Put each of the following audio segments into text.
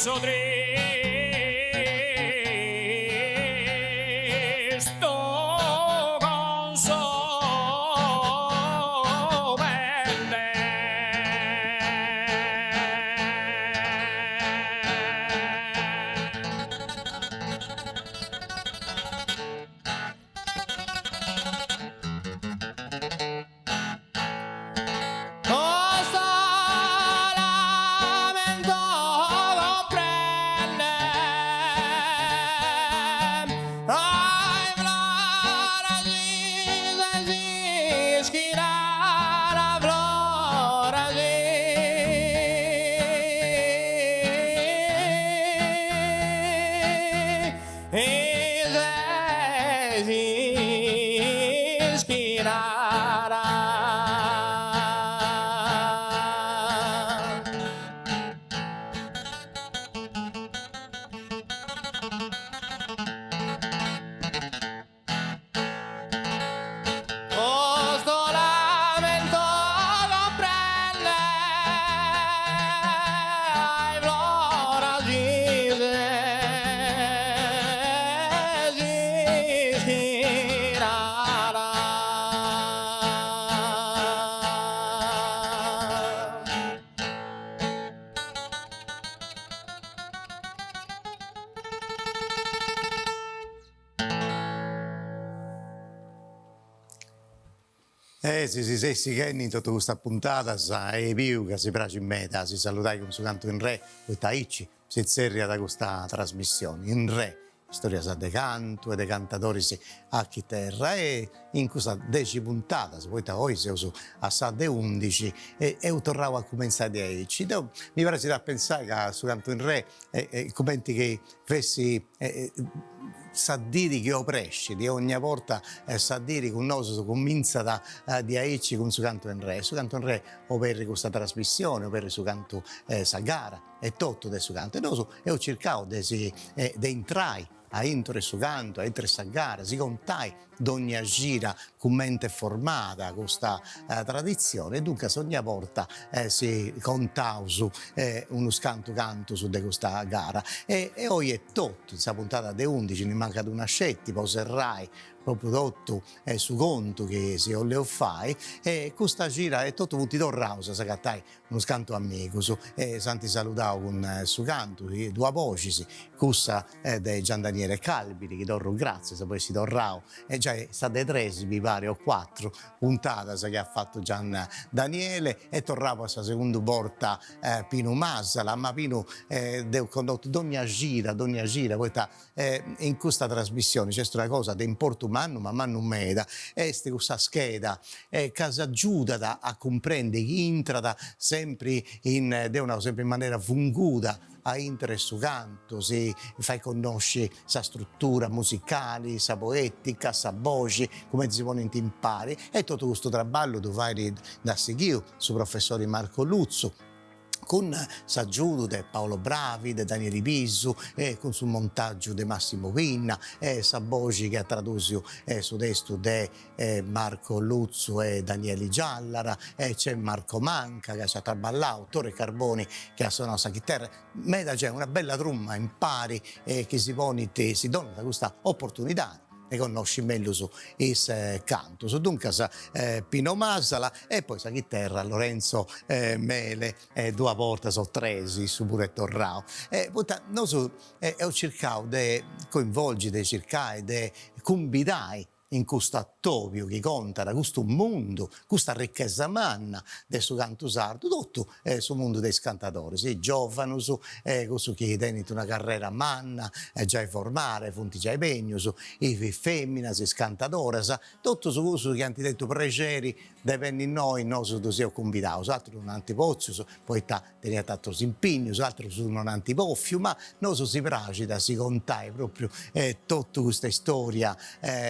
so tristu consumende. Custu lamentu cumprende Ohi Flora si ses ischidada Flora si ses ischidada. Custu lamentu cumprende Ohi Flora si ses ischidada. E si si seis sighendi in totu custas puntadas eis biu ca si praxit meda a si saludai cun su cantu in re, poita aici si zerriat custa trasmissioni, in re, istorias de cantu e de cantadoris a chiterra e in custas dexi puntadas, poita oi seus a sa de undixi e eus torrau a cumentzai de aici. Deu mi praxit a pensai ca su cantu in re est cumenti chi fessit Sa diri chi obrescit ogna borta sa diri cun nosus cumintzat diaici cun su cantu in re. Su cantu in re oberrit custa trasmissioni, oberrit su cantu sa gara e totu de su cantu e nosu eus circau de si de intrai aintru 'e su cantu, aintru 'e sa gara, si contai dogna cida cumenti est formada custa traditzioni e duncas ogna borta si contaus unus cantu cantus de custa gara e oi etotu in sa puntada de undixi ndi mancat una sceti po serrai propriu totu su contu chi si 'olleus fai e custa cida etotu funt torraus a s'agatai unus cantu amigus e s'ant saludau cun su cantu, duas boxis, cussa de Gian Daniele Calbili, chi torru gràtzias po essi torrau, e giai sa de tres mi parit o cuatru puntadas chi at fatu Gian Daniele, e torrau po sa segundu borta Pinu Masala, ma Pinu dd'eus connotu dogna cida dogna cida, poita in custa trasmissioni nc'est una cosa de importu mannu ma mannu meda, est cussa scheda ca s'agiudat a cumprendi chi intrat sempri in, deu nau sempri in manera funguda aintru 'e su cantu, si fait connosci sa struttura musicali, sa poetica, sa boxi, cumenti si ponint impari e totu custu traballu ddu fait, dd'at sighiu su professori Marco Lutzu, cun s'agiudu de Paolo Bravi, de Danieli Pisu e cun su montàgiu de Massimo Pinna e sa boxi chi at tradùsiu su testu de Marco Lutzu e Danieli Giallara e c'est Marco Manca ca nc'at traballau, Tore Carboni chi at sonau sa chiterra, meda genti, una bella truma impari chi si ponit, si donat custa oportunidadi de connosci mellus is cantus. Duncas Pino Masala e poi sa chiterra Lorenzo Mele, duas bortas o tres issu puru est torrau. Poita nosu eus circau de coinvolgi, de circai, de cumbidai in custu atobiu chi contat custu mundu, custa richesa manna de su cantu sardu, totu su mundu de is cantadoris, is giovanus, cussus chi tenint una carrera manna giai formada e funt giai bennius, is feminas, is cantadoras, totus cussus chi ant tentu prexeri de benni innoi nosu ddus eus cumbidaus, aterus non ant potzius poita teniant aterus impignus, aterus non ant pòfiu, ma nosu si praxit a si contai propriu totu custa istoria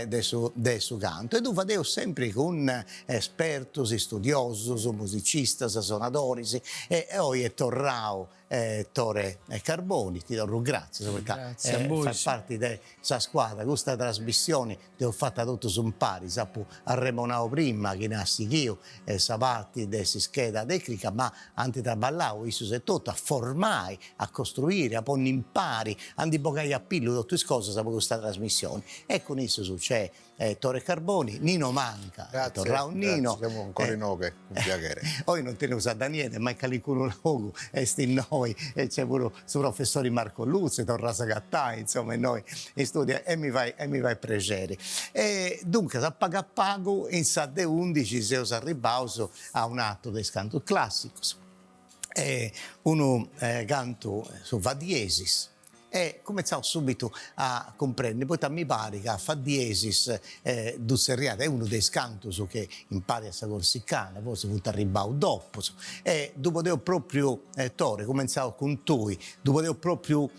de su de su cantu e ddu fadeus sempri cun espertus, istudiosus, musicistas, sonadoris e oi est torrau. Tore Carboni, ti torru gratzias poita fais parti de sa scuadra, custa trasmissioni dd'eus fata totus imparis, apu arremonau prima chini at sighiu sa parti de s'ischeda tecnica, ma ant traballau issus etotu a formai, a costruiri, a ponni impari, a ndi bogai a pillu totu is cosas po custa trasmissioni e cun issus nc'est Tore Carboni, Nino Manca, est torrau Nino. Grazie, semu ancora inoghe, cun piaghere. Oi non teneus a Daniele, ma in calincunu logu est innoi e nc'est puru su professori Marco Lutzu, torraus a agatai, insoma, innoi in studio e mi fait e mi fait prexeri. E duncas a pagu a pagu in sa de undixi seus arribbaus a un'aturu de is cantus classicus, unu cantu su Fa diesis E cumentzaus subitu a cumprendi, poita mi parit ca Fa diesis ddu tzerriat, est unu de is cantus chi impari a sa corsicana forsis funt arribbaus dopus, e ddu podeus propriu, Tore, cumentzaus cun tui, ddu podeus propriu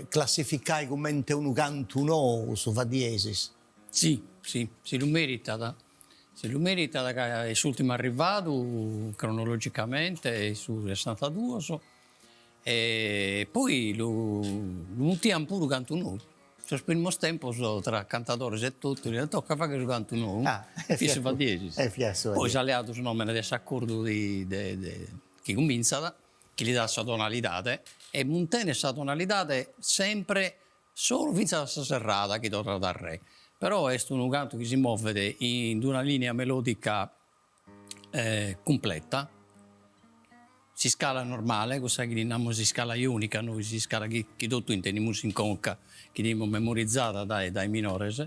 classificai cumenti unu cantu nou su Fa diesis? Si, si, si lu meritat, si lu meritat ca est s'urtimu arrivadu cronologicamente, su sessantaduos E poi lu lu mutian puru cantu nou. Sos primos tempos tra cantadores e totu diant toca a fagher su cantu nou, fit su fa diesis. Poi s'at leadu su nomene de s'accordu de de chi cuminzat, chi li dat sa tonalidade e muntenet sa tonalidade sempre solu finzas a sa serrada chi torrat a re. Però est unu cantu chi si movet in d'una linea melodica cumpleta, s'iscala normale, cussa chi li namus iscala ionica nois, s'iscala chi chi totu intendimus in conca, chi tenimus memorizada dae dae minores,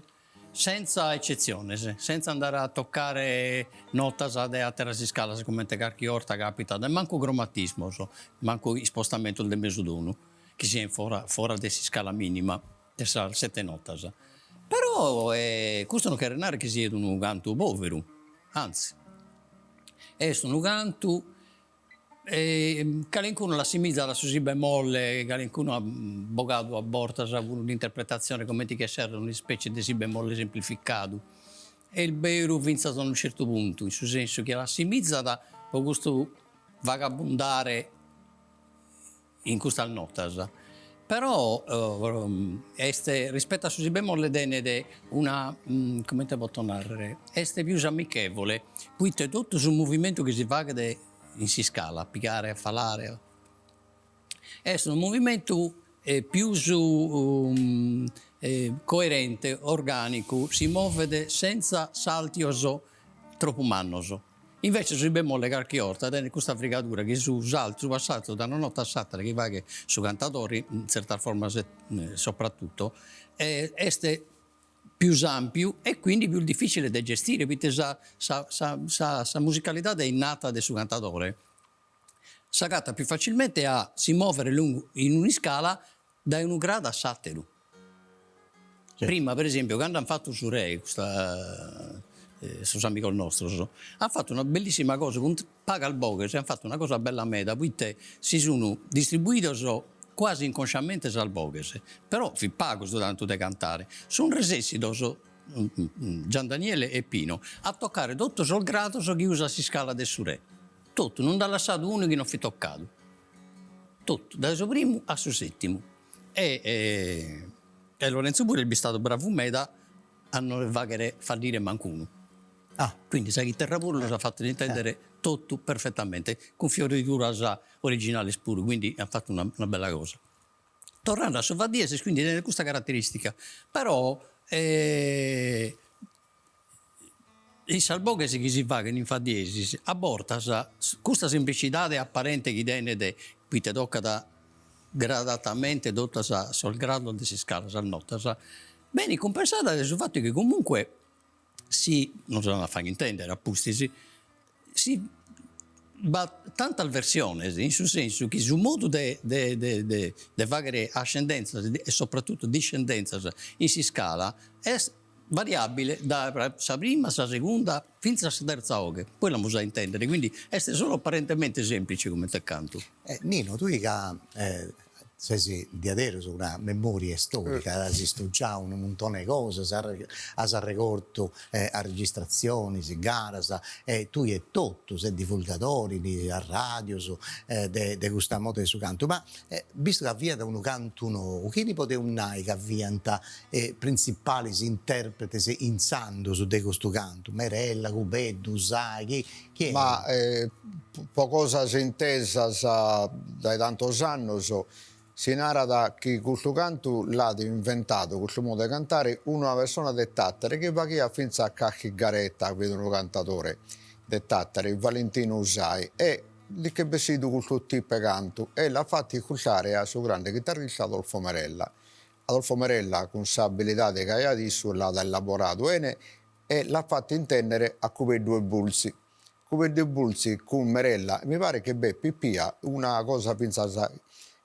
sentza eccetziones, sentza andare a toccare notas de atteras iscalas comente carchi 'orta capitat, e mancu cromatismos, mancu ispostamentos de mesu tonu chi sian fora fora de s'iscala minima de sas sette notas. Però custu non cheret narrer chi siet unu cantu poveru, anzi, est unu cantu calincunu l'assimizat a su si bemolle, calincunu at bogadu a bortas puru un'interpretatzione comente chi esseret un'ispecie de si bemolle semplificadu, est beru fintzas a unu certu puntu, in su sensu chi l'assimizat pro custu vagabundare in custas notas, però est rispettu a su si bemolle tenet una comente poto narrer, est pius amichevole, proite totu su movimentu chi si faghet in s'iscala, a pigare a falare, est unu movimentu pius coerente, organicu, si movet senza saltios tropu mannos. Invece su si bemolle carchi 'orta tenet custa frigadura chi su saltu, su passazu da una nota a s'atera chi faghet su cantadore, in tzertas formas soprattutto, est pius ampiu e quindi pius difficile de gestire, proite sa sa sa sa musicalidade innata de su cantadore s'agatat pius facilmente a si movere lungu in un'iscala dae unu gradu a s'ateru. Prima per esempiu cando an fatu su re custa sos amigos nostros an fatu una bellissima cosa cun pagas boghes an fatu una cosa bella meda proite si sun distribuidos quasi inconsciamente sas boghes però fit pagu su tantu de cantare sun resessidos Gian Daniele e Pino a toccare totu sos grados chi usat s'iscala de su re totu non nd'at lassadu unu chi non fit toccadu totu dae su primu a su settimu E e Lorenzo puru est bistadu bravu meda a non faghere faddire mancunu. Ah. Quindi sa chiterra puru los at fattos intendere totu perfettamente, cun fioriduras originales puru, quindi at fattu una una bella cosa. Torrende a su fa diesis quindi tenet custa caratteristica, però In sas boghes chi si faghen in fa diesis, a bortas, custa semplicidade aparente chi tenet, proite tocat gradatamente totas sos grados de s'iscala, sas notas, benit cumpensada dae su fatu chi comunque si, nos l'an a fagher intender a pustis, si b'at tantas versiones, in su sensu chi su modu de de de de fagher ascendenzas e sopratutu discendenzas in s'iscala est variabile dae sa prima, sa segunda, fintzas a sa terza 'oghe, poi l'amus a intendere, quindi est solu apparentemente semplice comente cantu. Nino, tui ca. Ses diaderus una memoria storica, as istugiau unu muntoni 'e cosas, as arregortu arregistratzionis, garas, e tui etotu ses divulgadori in is arradius de custa moda de su cantu, ma bistu ca fiat unu cantu nou, chini podeus nai ca fiant is printzipalis interpretes intzandus de custu cantu, Merella, Cubeddu, Usai, chi chi Ma po cosas intesas dae tantos annos, si narat chi custu cantu l'at inventadu, custu modu de cantare, una persona de Tàtari chi faghiat fintzas carchi gareta, fiat unu cantadore de Tàtari, Valentinu Usai, e li ch'est bessidu custu tipu 'e cantu e l'at fatu iscurtare a su grande chitarrista Adolfo Merella. Adolfo Merella, cun s'abilidade chi aiat issu, l'at elaboradu 'ene e l'at fatu intèndere a Cubeddu e Bulzi. Cubeddu e Bulzi cun Merella, mi paret chi b'est Pippia, una cosa fintzas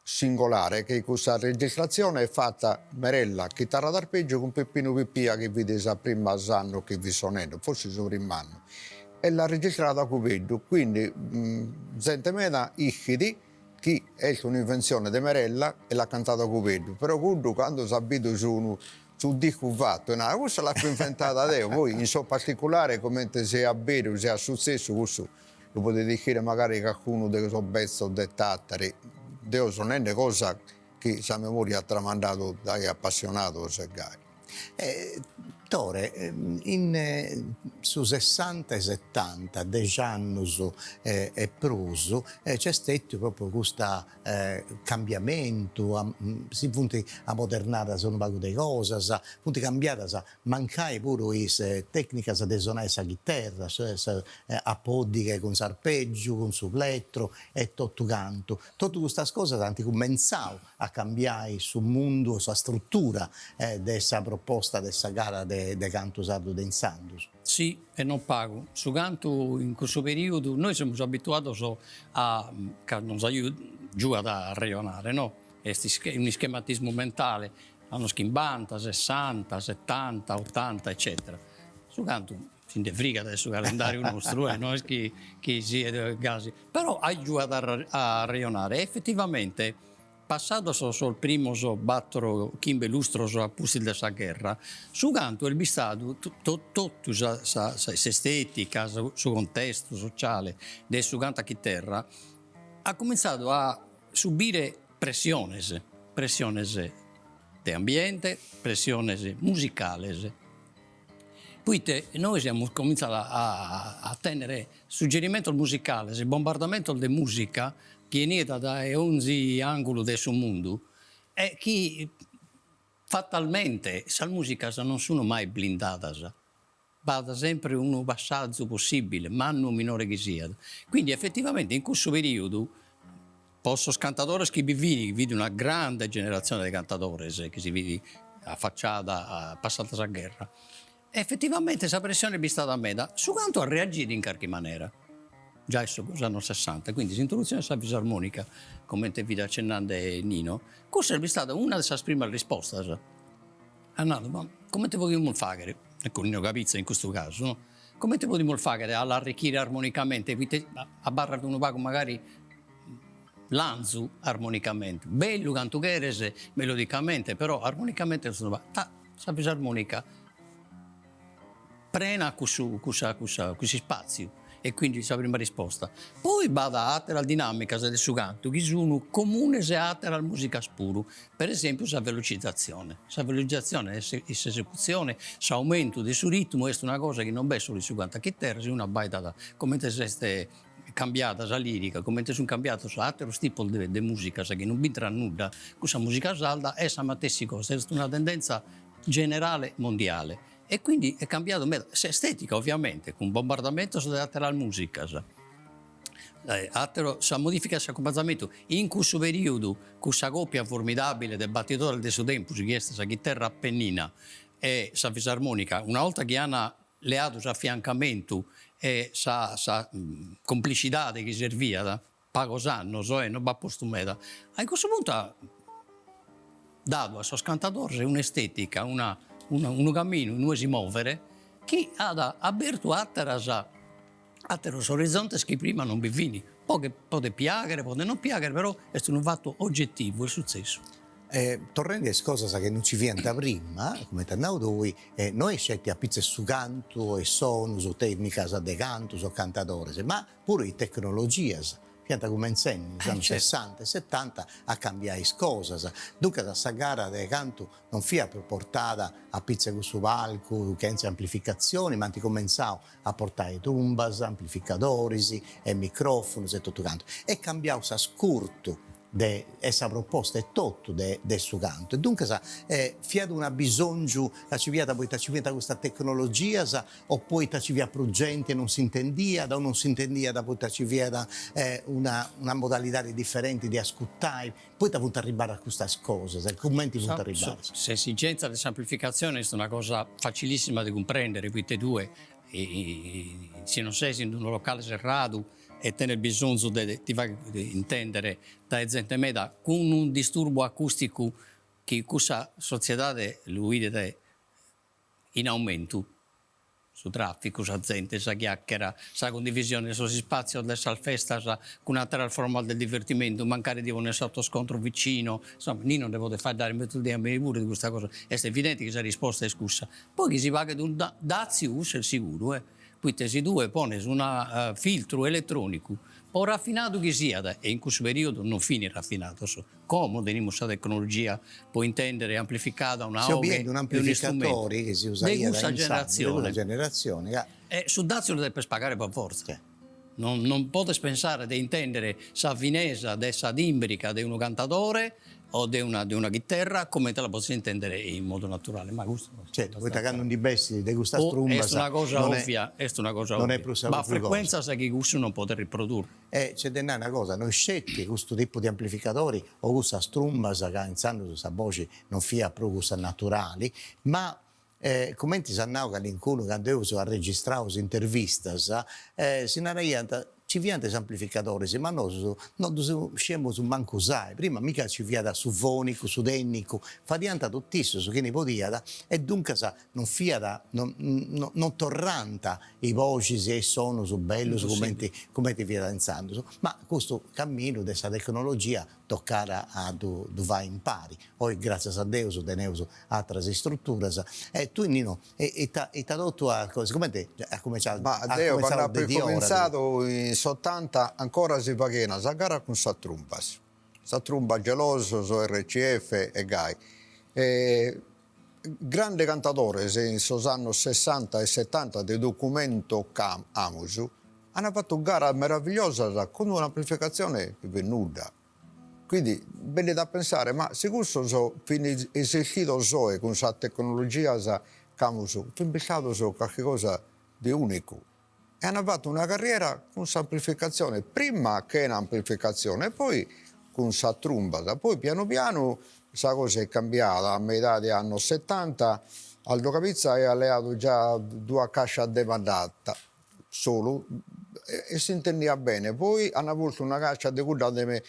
singolare, chi cussa registratzione est fata Merella, chitarra d'arpeggiu cun Peppinu Pippia chi fit sa prima s'annu chi fit sonende, forsis su prim'annu, e l'at registrada Cubeddu, quindi zente meda ischit chi est un'inventzione de Merella e l'at cantada Cubeddu, però cuddu cando s'at bidu su Su discu fatu, narat, cussa l'apo inventada deo, poi in su particulare comente siat beru, siat sutzessu, cussu lu podet ischire magari calicunu de sos betzos de Tàtari, deo so nende cosa chi sa memoria at tramandadu dae appassionados e gai. Tore, in su sessanta e setanta, dex'annus e prus, nc'est stetiu propriu custa cambiamentu, si funt amodernadas unu pagu de cosas, funt cambiadas mancai puru is tecnicas de sonai sa chiterra, a poddighe cun s'arpeggiu, cun su plettru e totu cantu. Totu custas cosas ant cumentzau a cambiai su mundu, sa struttura de sa proposta de sa gara de cantu sardu de intzandus. Si, e non pagu. Su cantu in cussu perìodu, nois semus abituados a, ca nos agiuat a arrejonare, no? Est un'ischematismu mentale, annos chimbanta, sessanta, setanta, otanta, eccètera. Su cantu si nde frigat de su calendàriu nostru, eh, no est chi chi siet gasi, però agiuat a arrejonare e efetivamente Passados sos primos bator chimbe lustros a pustis de sa gherra, su cantu est bistadu totu s'estetica, su contestu sociale de su cantu a chiterra at cumintzadu a subire pressiones, pressiones de ambiente, pressiones musicales. Poite nois amus comintzadu a tennere suggerimentos musicales, bombardamentos de musica chi 'eniat dae onzi angulu de su mundu e chi fatalmente sas musicas non sun mai blindadas, b'at sempre unu passazu possibile, mannu o minore chi siat. Quindi effettivamente in cussu periodu Po sos cantadores chi bi fin, chi fit una grande generatzione de cantadores chi si fit affacciada passada sa gherra, effettivamente sa pressione est bistada meda, su cantu at reagidu in carchi manera, già in sos annos sessanta, quindi s'introduzione de sa fisarmonica, comente fit accennande Nino, cussa est bistada una de sas primas rispostas, at nadu, ma comente podimus fagher, ecco Nino Cabitza in custu casu no, comente podimus fagher a l'arrichire armonicamente, poite abarrat unu pagu magari lanzu armonicamente, bellu cantu cheres melodicamente, però armonicamente est unu pagu, ta sa fisarmonica prenat cussu cussa cussa cuss'ispatziu e quindi sa prima risposta. Poi b'at ateras dinamicas de su cantu chi sun comunes a ateras musicas puru, per esempiu sa velocizatzione, sa velocizatzione in s'esecutzione, s'aumentu de su ritmu est una cosa chi non b'est solu in su cantu a chiterra, si unu abbaidat comente s'est cambiada sa lirica, comente sun cambiados ateros tipos de de musicas chi non b'intran nudda cun sa musica sarda, est sa matessi cosa, est una tendenza generale mondiale e quindi est cambiadu meda s'estetica ovviamente cun bombardamentos de ateras musicas, ateros sa modifica de s'acumpanzamentu in cussu periodu cussa coppia formidabile de battidores de su tempus chi est sa chiterra a pennina e sa fisarmonica una 'olta chi an leadu s'afiancamentu e sa sa complicidade chi serviat, pagos annos e no b'at postu meda, a cussu puntu at dadu a sos cantadores un'estetica, una unu caminu inue si mòvere chi at abertu àteras àteros orizontes chi prima non bi fin. Poi podet piaghere, podet non piaghere, però est unu fatu oggettivu, est sutzessu. Torrendi a is cosas chi non nci fiant prima, cumenti as nau tui, no est sceti a pitzu 'e su cantu e sonus o tecnicas de cantus o cantadores, ma puru is tecnologias fiant cumentzendi in is annus sessanta e setanta a cambiai is cosas, duncas sa gara de cantu non fiat prus portada a pitzu 'e cussu palcu chentza amplificatzioni, ma ant cumentzau a portai trumbas, amplificadoris e microfonus e totu cantu. Est cambiau s'ascurtu de e sa proposta etotu de de su cantu e duncas fiat un'abisongiu ca nci fiat poita nci fiant custas tecnologias o poita nci fiat prus genti e non s'intendiat o non s'intendiat poita nci fiat una una modalidadi diferenti de ascurtai, poita funt arribbadas custas cosas e cumenti funt arribbadas? S'esigenza de s'amplificatzione est una cosa facilissima de cumprendere poite tue si non ses in unu locale serradu e tenes bisonzu de ti fagher intendere dae zente meda cun unu disturbu acusticu chi cussa sotziedade lu 'idet in aumentu, su tràficu, sa zente, sa chiàchera, sa condivisione de sos ispàtzios de sas festas cun àteras formas de divertimentu, mancari ti pones s'autoscontro vicino, insomma, Nino nde podet faeddare mezus de a mie puru de custa cosa, est evidente chi sa risposta est cussa. Poi chi si paghet unu dàtziu, cussu est siguru, eh, poite si tue pones unu filtru eletrònicu, po rafinadu chi siat, e in cussu periodu non fin rafinados, Como tenimus sa tecnologia po intendere amplificada una 'oghe e un'amplificadori chi si usaiat de cussa generatzione, generatzione ca e su dàtziu lu depes pagare po fortza. Non non podes pensare de intendere sa finesa de sa timbrica de unu cantadore o de una de una chiterra comente la podes intendere in modu naturale, ma custu Certu, poita candu ndi bessit de custas trumbas est una cosa ovvia, est una cosa ovvia, non est prus sa propriu cosa. B'at frecuentzas chi cussu non podet riprodurre. E nc'est de nai una cosa, no sceti custu tipu de amplificadori o cussas trumbas ca intzandus sa boxi non fiat prus cussa naturali, ma cumenti s'at nau calincunu candu eus arregistrau is intervistas, si naraiant nci fiant is amplificadoris ma nosu no ddus sciemus mancu usai, prima mica nci fiat su fonicu, su tennicu, fadiant totu issus chini podiat e duncas non fiat, non torrant is boxis e is sonus bellus cumenti cumenti fiat intzandus, ma custu camminu de sa tecnologia tocat a ddu ddu fai impari, oi gratzias a Deus teneus ateras istruturas e tui Nino ita ita totu as, sigumenti as cumenciau Ma deo cando apo incomintzadu in s'otanta ancora si faghian sa gara cun sas trumbas, sa trumba Gelosos, RCF e gai e Grande cantadores in sos annos sessanta e setanta de documento ch'amus, an fatu garas meravigliosas cun un'amplificatzione chi fit nudda. Quindi benit a pensare, ma si cussos fin esistidos oe cun sas tecnologias ch'amus, fin bistados carchi cosa de unicu. E an fatu una carriera cun s'amplificatzione, prima chena amplificatzione e poi cun sas trumbas, poi pianu pianu sa cosa est cambiada, a meidade annos setanta Aldo Cabitza aiat leadu già duas cascias de mandata solu e s'intendiat bene, poi an postu una cascia de cuddas de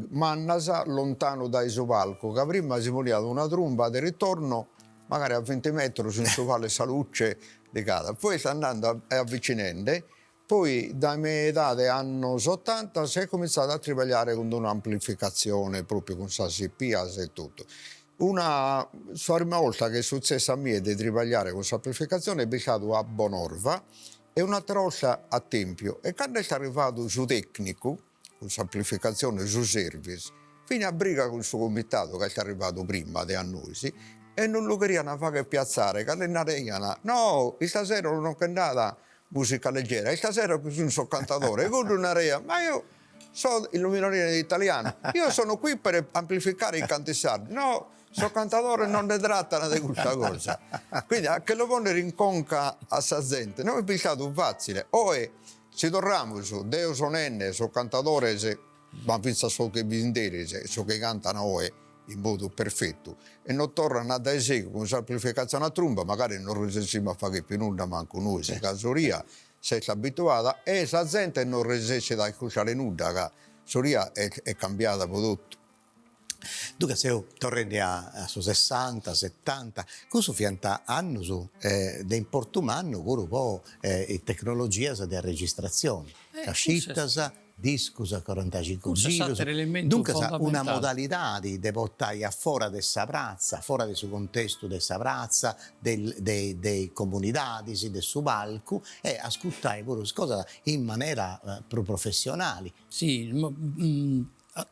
mannas lontanu dae su palcu, ca prima si poniat una trumba de ritorno magari a vinti metros in su palo 'e sa luce ligada, poi est andende e avvicinende, poi dae meidade annos otanta s'est comintzadu a tribagliare cun d'una amplificatzione propriu cun sas ipias e totu. Una sa prima 'olta chi est sutzessu a mie de tribagliare cun s'amplificatzione est bistadu a Bonorva e un'atera 'olta a Tempio e cando est arrivadu su tecnicu cun s'amplificatzione su service, fin a briga cun su comitadu ca est arrivadu prima de a nois e non lu cherian fagher piatzare ca li naraian, no istasera non che nd'at musica leggera, istasera bi sun sos cantadores e cuddu naraiat, ma eo so illuminorine italianu, io sono qui per amplificare i canti sardi, no sos cantadores non nde trattan de custa cosa, quindi a che lu ponner in conca a sa zente no est bistadu fatzile, oe Si torramus, deo so nende, sos cantadores, ma fintzas sos chi fin deris, sos chi cantan oe in modu perfetu e non torran a dae segus cun s'amplificatzione a trumba, magari non resessimus a fagher pius nudda mancu nois, ca s'oria s'est abituada e sa zente non resessit a iscurtare nudda ca s'oria est cambiada pro totu. Duncas seu torrendi a su sessanta, setanta, cussus fiant annus de importu mannu puru po is tecnologias de arregistratzioni, cascitas. discus a corantacincu Custu est girus, s'àteru elementu duncas una fondamentali. modalidadi de portai a fora de sa pratza, fora de su contestu de sa pratza, de de is comunidadis, de su palcu e ascurtai puru is cosas in manera prus professionali. Si,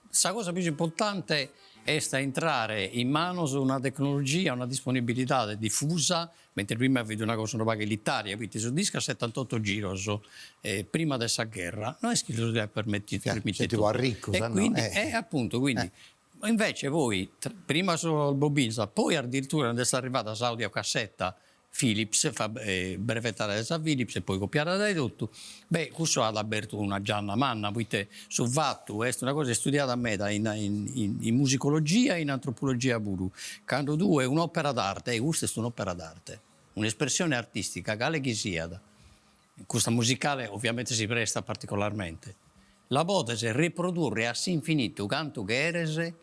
sa cosa pius importante est a intrare in manos una tecnologia, una disponibilidade difusa, mentre prima fit una cosa unu pagu elitaria, poite su discu a settantotto giros prima de sa gherra no est chi lu diat permitter Sceti po arricus, e quindi e appuntu quindi invece poi prima sos bobinas poi addirittura nd'est arrivada s'audiocassetta Philips, brevetada dae sa Philips e poi copiada dae totu, beh cussu at abertu una gianna manna, poite su fatu est una cosa istudiada meda in in musicologia e in antropologia puru, cando tue un'opera d'arte, e custa est un'opera d'arte, un'espressione artistica cale chi siat, custa musicale ovviamente si prestat particolarmente, la podes riprodurre a s'infinitu cantu cheres,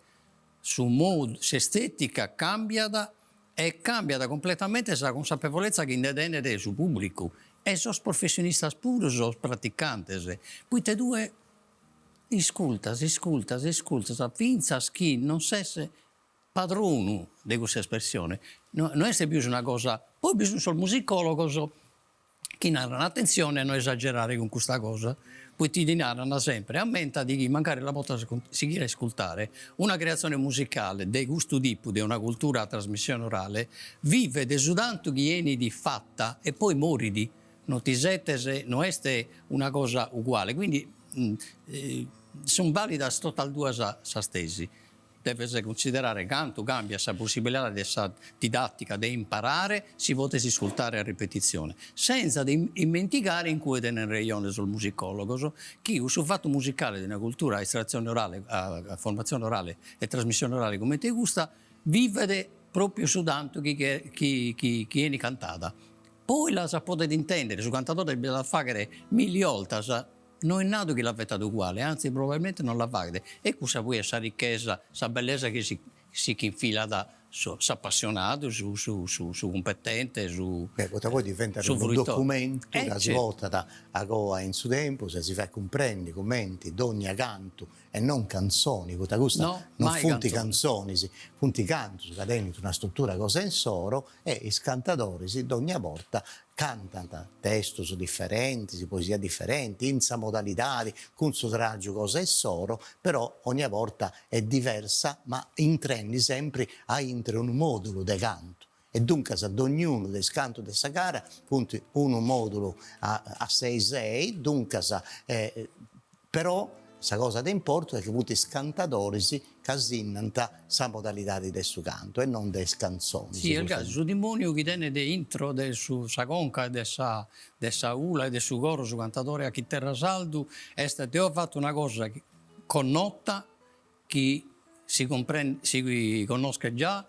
su modu, s'estetica cambiat e cambiat completamente sa cunsapevolezza chi nde tenet su pubblicu e sos professionistas puru, sos praticantes, poite tue iscultas, iscultas, iscultas finzas chi non ses padronu de cussa espressione, no no est pius una cosa, poi bi sun sos musicologos chi naran atentzione a no esagerare cun custa cosa, poite ti naran sempre, ammentati chi mancari la potas sighire a iscultare, una creatzione musicale de custu tipu, de una cultura a trasmissione orale, vivet de su tantu chi 'enit fatta e poi morit, no t'isetes, no est una cosa uguale, quindi sun validas totas duas sas tesi. Deves cunsiderare cantu càmbiat sa possibilidade de sa didàtica de imparare si podes iscultare a ripetitzione, sentza de immentigare in cue tenen rejone sos musicòlogos chi cussu fatu musicale de una cultura a estratzione orale, a formatzione orale e trasmissione orale comente custa, vivet pròpiu su tantu chi chi chi 'enit cantada. Poi l'as a poder intèndere, su cantadore bi l'at a fàghere milli 'oltas No est nadu chi la fetat uguale, anzi probabilmente non la faghet, e cussa poi est sa richesa, sa bellesa chi si si ch'infilat s'appassionadu, su su su su cumpetente, su Beh, poita poi diventat su unu fruitore. documentu Eh ca si certu. portat agoa in su tempus e si fait cumprendi cumenti dogna cantu e non cantzoni, poita custa No, non mai funt cantzoni. cantzonis, funt cantus ca tenint una struttura cosa insoro e is cantadoris dogna borta cantant testus diferentis, poesia diferenti, in sa modalidadi, cun su tràgiu cosa issoro, però ogna borta est diversa ma intrendi sempri aintru unu mòdulu de cantu e duncas dognunu de is cantus de sa gara funt unu mòdulu a sei sei, duncas Però sa cosa de importu est chi funt is cantadoris ca sinnant sa modalidadi de su cantu e non de is cantzonis. Si, est gasi, su dimoniu chi tenet intro de su sa conca e de sa de sa 'ula e de su coro su cantadore a chiterra sardu est deo fatto una cosa connota chi si cumprendet si connoschet già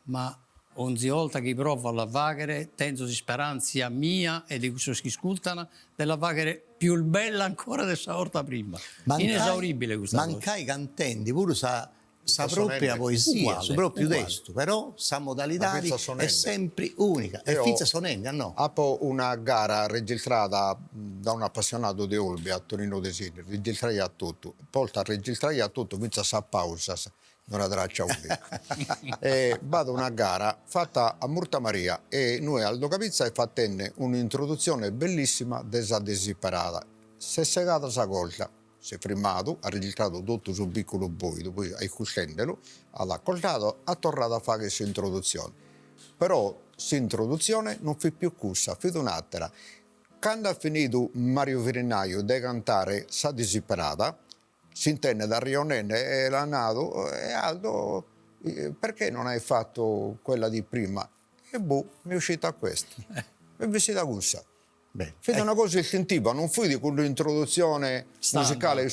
Ma onzi 'olta chi provo a la faghere tenzo s'isperantzia mia e de cussos chi iscultan de la faghere pius bella ancora de sa 'orta prima. Inesauribile custa cosa. Mancai cantendi puru sa sa propria poesia, su propriu testu, però sa modalidadi est sempri unica e fintzas sonendi, a no? Apo una gara registrada da un'apassionadu de Olbia, Tonino Desini, registraiat totu, posta registraiat totu fintzas sas pausas una traccia unica. E b'at una gara fata a Murta Maria e inue Aldo Cabitza est fatende un'introduzione bellissima de sa disiperada. S'est segada sa corda, s'est frimmadu, at registradu totu su bicculu boidu, poi aiscurtendelu, at accordadu, at torradu a fagher s'introduzione. Però s'introduzione non fit pius cussa, fit un'attera. Cando at finidu Mario Firinaiu de cantare sa disiperada, S'intendet arrejonende e l'at nadu, e Aldo, perché non hai fatto quella di prima? E boh, mi è uscita questa. M'est bessida cussa. Fit una cosa istintiva, non fit cudd'introduzione musicale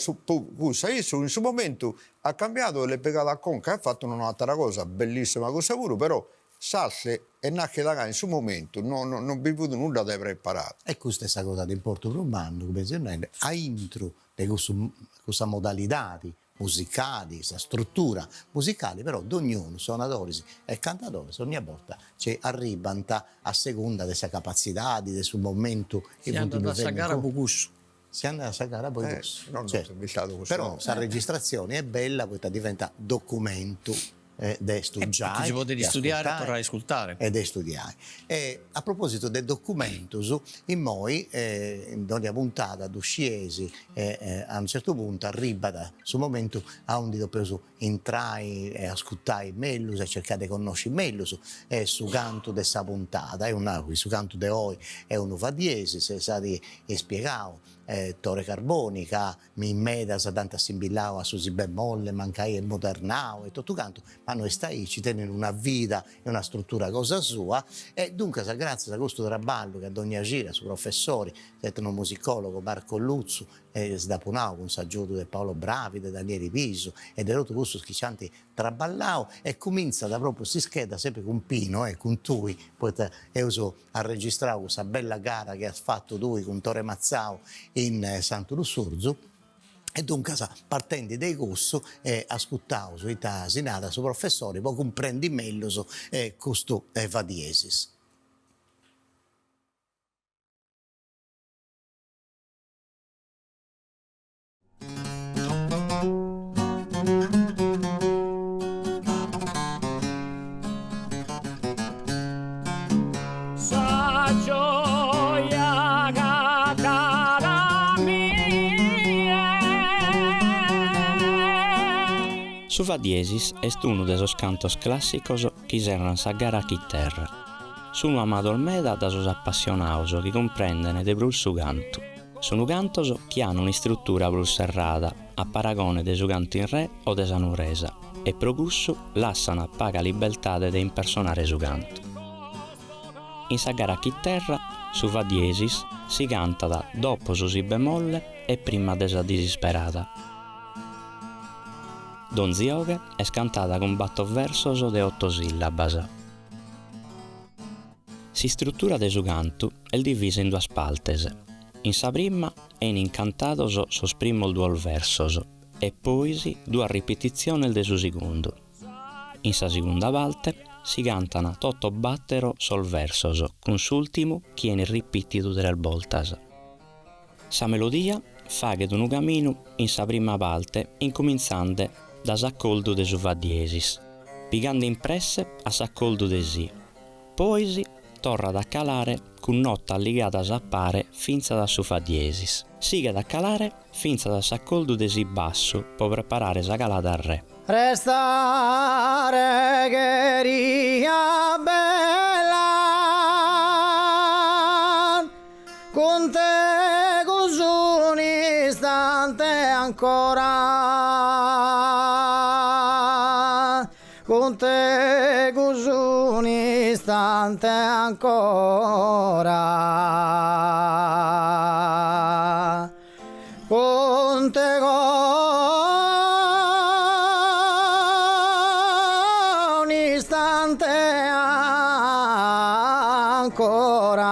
cussa, issu in su momentu at cambiadu e l'est pigada a conca e at fattu un'atera cosa, bellissima cussa puru, però S'arte est nàschida gai in su momentu, no non bi fut nudda de preparadu. E custa est sa cosa de importu prus mannu, cumenti seus nendi, aintru de cussu cussa modalidadi musicali, sa struttura musicali, però dognunu, sonadoris e cantadoris, ogna borta nci arribant a segunda de sa capatzidadi, de su momentu chi funt bivendi. Si andat a sa gara po cussu. Si andat a sa gara poi cussu. No no bistadu cussu. Però sa registratzioni est bella poita diventat documentu de stugiai. Si podet istudiare e torrai a iscultare. E de studiai. E a propositu de documentus, immoi in dònnia puntada ddu scieis a unu certu puntu arribat su momentu aundi depeus intrai e ascurtai mellus e circai de connosci mellus su cantu de sa puntada. Eus nau chi su cantu de oi est unu fa diesis e s'at ispiegau Tore Carboni ca in medas dd'ant assimbillau a su si bemolle mancai est modernau e totu cantu, ma no est aici, tenit una vida e una struttura cosa sua e duncas gràtzias a custu traballu chi a dogna cida su professori s'etnomusicologo Marco Lutzu e si dd'apu nau cun s'agiudu de Paolo Bravi, de Danieli Pisu e de totu cussus chi ci ant traballau e cumintzat propriu s'ischeda sempri cun Pino e cun tui poita eus arregistrau cussa bella gara chi as fatu tui cun Tore Matzau in Santu Lussurzu e duncas partendi de cussu ascurtaus ita si narat su professori po cumprendi mellus custu fa diesis. Sa gioia agatada a mie. Su fa diesis est unu de sos cantos clàssicos chi serran sa gara a chiterra. Sunu amados meda da sos apassionados chi cumprenden de prus su cantu. Sunu cantos chi an un'istrutura prus serrada a paragone de su cantu in re o de sa nuoresa e pro cussu lassan paga libeltade de impersonare su cantu. In sa gara a chiterra su fa diesis si cantat dopo su si bemolle e prima de sa disisperada. Donzi 'oghe est cantada cun bator versos de oto sillabas. S'istrutura de su cantu est divisa in duas partes, in sa prima 'enin cantados sos primos duos versos e pois duas ripetitziones de su segundu. In sa segunda parte si cantan totos bàtero sos versos cun s'ùrtimu chi 'enit ripìtidu tres boltas. Sa melodia faghet unu caminu in sa prima parte incumintzande da s'acordu de su fa diesis, pigande in presse a s'acordu de si, pois torrat a calare cun notas ligadas a pare fintzas a su fa diesis. Sighet a calare fintzas a s'acordu de si bassu po preparare sa calada a re. Restare cheria bella cun tegus un'istante ancora cun tegus un'istante ancora Cun tegus un'istante ancora.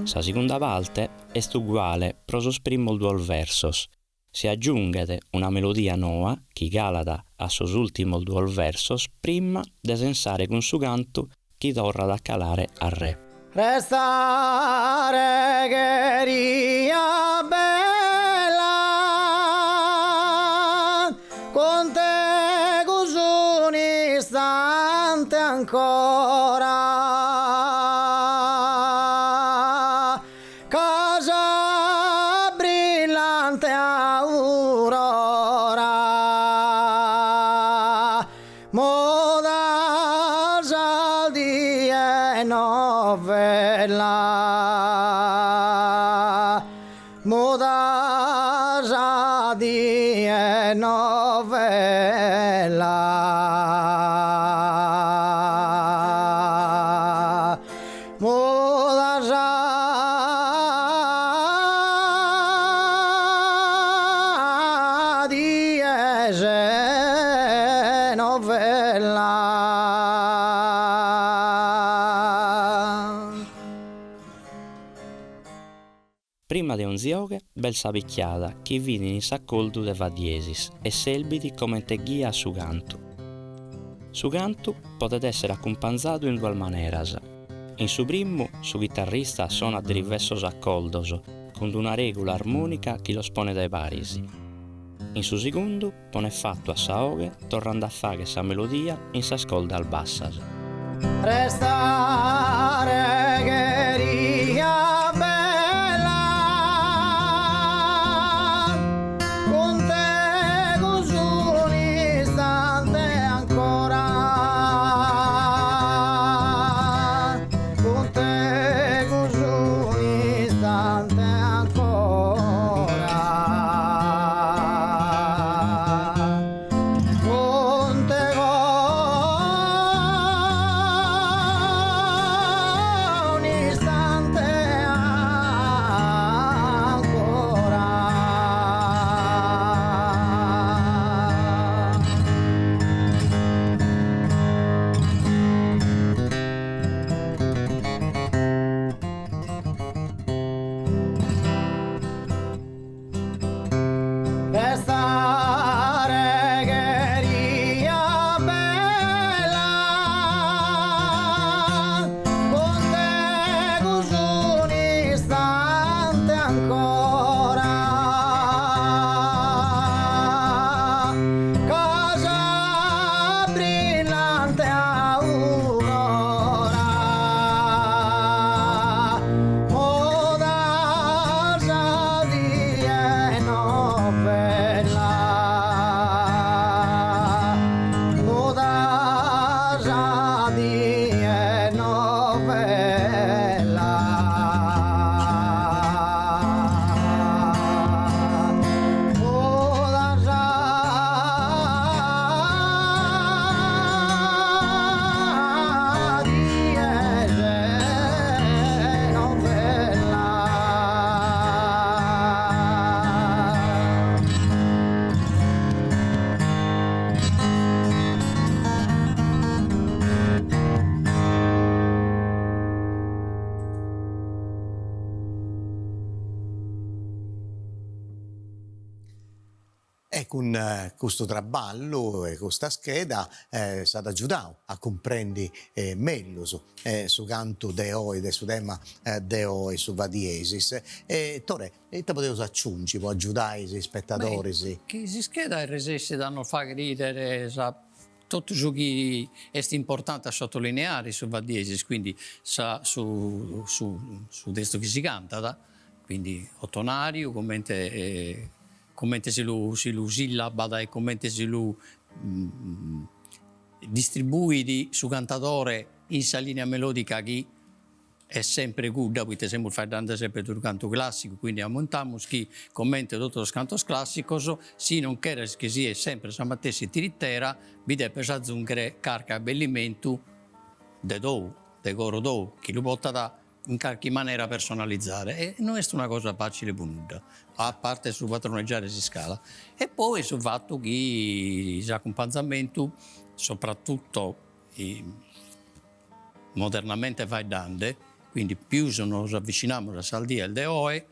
Sa segunda parte est uguale pro sos primos duos versos. Si agiunghet una melodia noa chi calat a sos ùrtimos duos versos prima de sensare cun su cantu chi torrat a calare a re. Restare cheria bella cun tegus un'istante ancora. Ca sa brillante aurora mudas a die novella mudas a die novella. Mudas a dies novella. Prima de onzi 'oghe b'est sa picchiada chi finit in s'acordu de fa diesis e serbit comente ghia a su cantu. Su cantu podet èssere acumpanzadu in duas maneras. In su primu, su chitarrista sonat drivessos acoldos, cun una règula armònica chi los ponet paris. In su segundu, ponet fatu a sa 'oghe torrende a fagher sa melodia in sas cordas bassas. Restare cheria bella cun tegus un'istante ancora cun tegus un'istante ancora cun tegus un'istante ancora. Restare cheria bella cun tegus un'istante ancora ca sa brillante aurora mudat sa die novella mudat sa die novella mudat sa die novella. E cun custu traballu e custa scheda s'at agiudau a cumprendi mellus su cantu de oi, de su tema de oi, su fa diesis. E Tore, ita podeus aciungi po agiudai is ispetadoris? Chi s'ischeda est resessida a nos fagher 'idere sa totu su chi est importante a sottolineare in su fa diesis, quindi sa su su su testu chi si cantat, quindi otonariu comente comente si lu si lu sillabat e comente si lu distribuit su cantadore in sa linea melodica chi est sempre cudda, poite semus faeddende sempre de unu cantu classicu, quindi ammentamus chi comente totu sos cantos classicos si non cheres chi siet sempre sa matessi tiritera bi depes azunghere carchi abbellimentu de tou, de coro tou, chi lu potat in carchi manera personalizare e no est una cosa facile po nudda, a parte su padroneggiare s'iscala. E poi su fattu chi s'acumpanzamentu, soprattutto modernamente faeddende, quindi pius nos avvicinamus a sas dies de oe,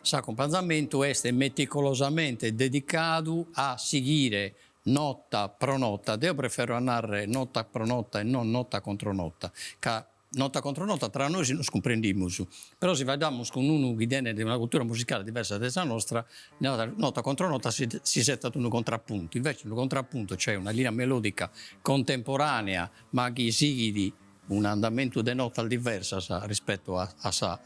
s'acumpanzamentu est meticolosamente dedicadu a sighire nota pro nota, deo preferro a narrer nota pro nota e non nota contro nota, ca Nota contro nota tra nois nos cumprendimus, però si faeddamus cun unu chi tenet una cultura musicale diversa de sa nostra, nota contro nota si s'isettat unu contrapuntu, invece unu contrapuntu, cioè una linea melodica contemporanea ma chi sighit un'andamentu de notas diversas rispetto a sa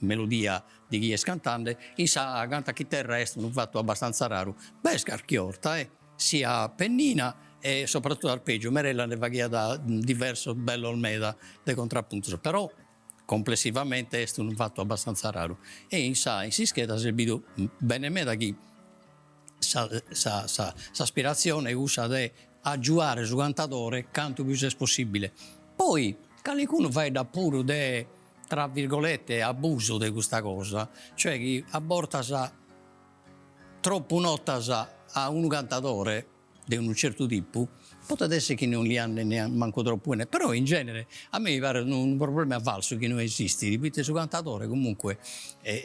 melodia de chie est cantende, in sa canta a chiterra est unu fattu abbastanza raru, b'est carchi 'orta e sia pennina e soprattutto arpeggiu, Merella nde faghiat diversos bellos meda de contrapuntos, però complessivamente est unu fatu abbastanza raru e in sa in s'ischeda s'est bidu bene meda chi sa sa sa s'aspiratzione est cussa de agiuare su cantadore cantu pius est possibile. Poi calicunu faeddat puru de tra virgolette abusu de custa cosa, cioè chi a bortas Tropu notas a unu cantadore de unu certu tipu podet esser chi non li andet mancu tropu 'ene, però in genere a mei mi paret unu problema falsu chi no esistit, poite su cantadore comunque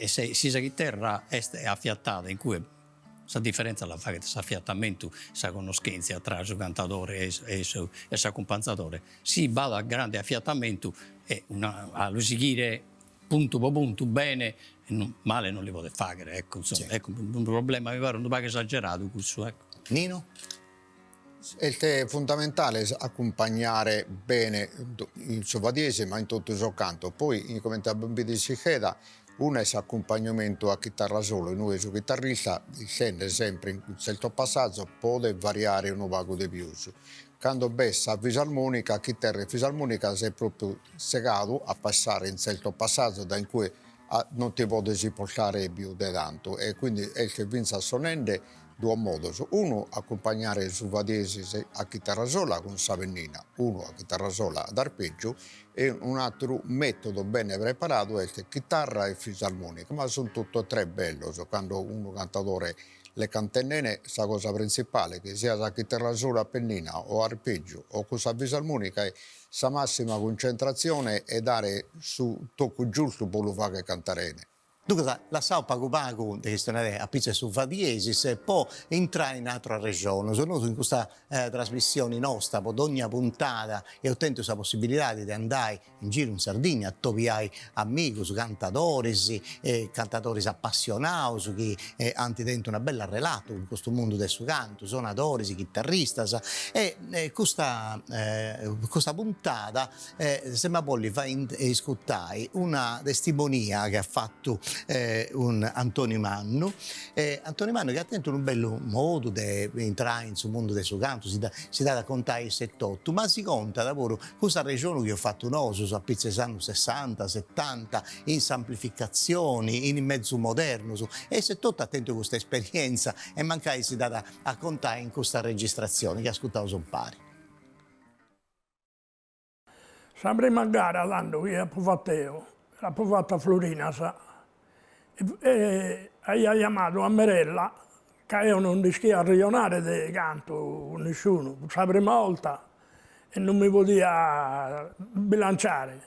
si sa chiterra est afiatada in cue. Sa diferenza la faghet s'afiatamentu, sa connoschentzia tra su cantadore e su e s'acumpanzadore. Si b'at grande afiatamentu e una a lu sighire puntu po puntu bene male non li podet fagher, ecco, insomma, ecco unu problema mi paret unu pagu esageradu cussu, ecco. Nino? Est fundamentale acumpagnare bene in su fa diesis ma in totu sos cantos, poi comente apo bidu in s'ischeda, unu est s'acumpagnamentu a chitarra solu in ue su chitarrista sende sempre in tzertos passazos podet variare unu pagu de pius, cando b'est sa fisarmonica, chiterra e fisarmonica ses propriu segadu a passare in tzertos passazos dae in cue non ti podes ispostare pius de tantu e quindi est fintzas sonende Duos modos, unu acumpagnare su fa diesis a chitarra sola cun sa pennina, unu a chitarra sola ad arpeggiu e un'àteru mètodu bene preparadu est chitarra e fisarmònica, ma sunt totu e tres bellos, cando unu cantadore l'est cantende 'ene sa cosa printzipale, chi siat a chitarra sola a pennina o arpeggiu o cun sa fisarmònica est sa massima cuncentratzione e dare su tocu giustu pro lu fagher cantare 'ene. Duncas, lassaus pagu pagu de chistionare a pitzu 'e su fa diesis po intrai in atrus arrexonus. Nosu in custa trasmissioni nosta po dogna puntada eus tentu sa possibilidadi de andai in giru in Sardigna, atobiai amigus, cantadoris, cantadoris apassionaus chi ant tentu una bella relata cun custu mundu de su cantu, sonadoris, chitarristas e custa custa puntada S'em'a bolli fai iscutai una testimonia chi at fatu un Antoni Mannu, Antoni Mannu chi at tentu unu bellu modu de intrai in su mundu de su cantu, si si dd'at a contai issu etotu, ma si contat puru custu arrexonu chi eus fatu nosus a pitzu 'e is annus sessanta, setanta, in s'amplificatzioni, in is mezus modernus, e issu etotu at tentu custa esperienza e mancai si dd'at a contai in custa registratzioni chi ascutaus impari. Sa prima gara tando chi apo fatu eo, l'apo fata a Florinas e aia jamadu a Merella ca eo non nd'ischia arrejonare de cantu cun nisciunu, fut sa prima 'olta e non mi podia bilanciare,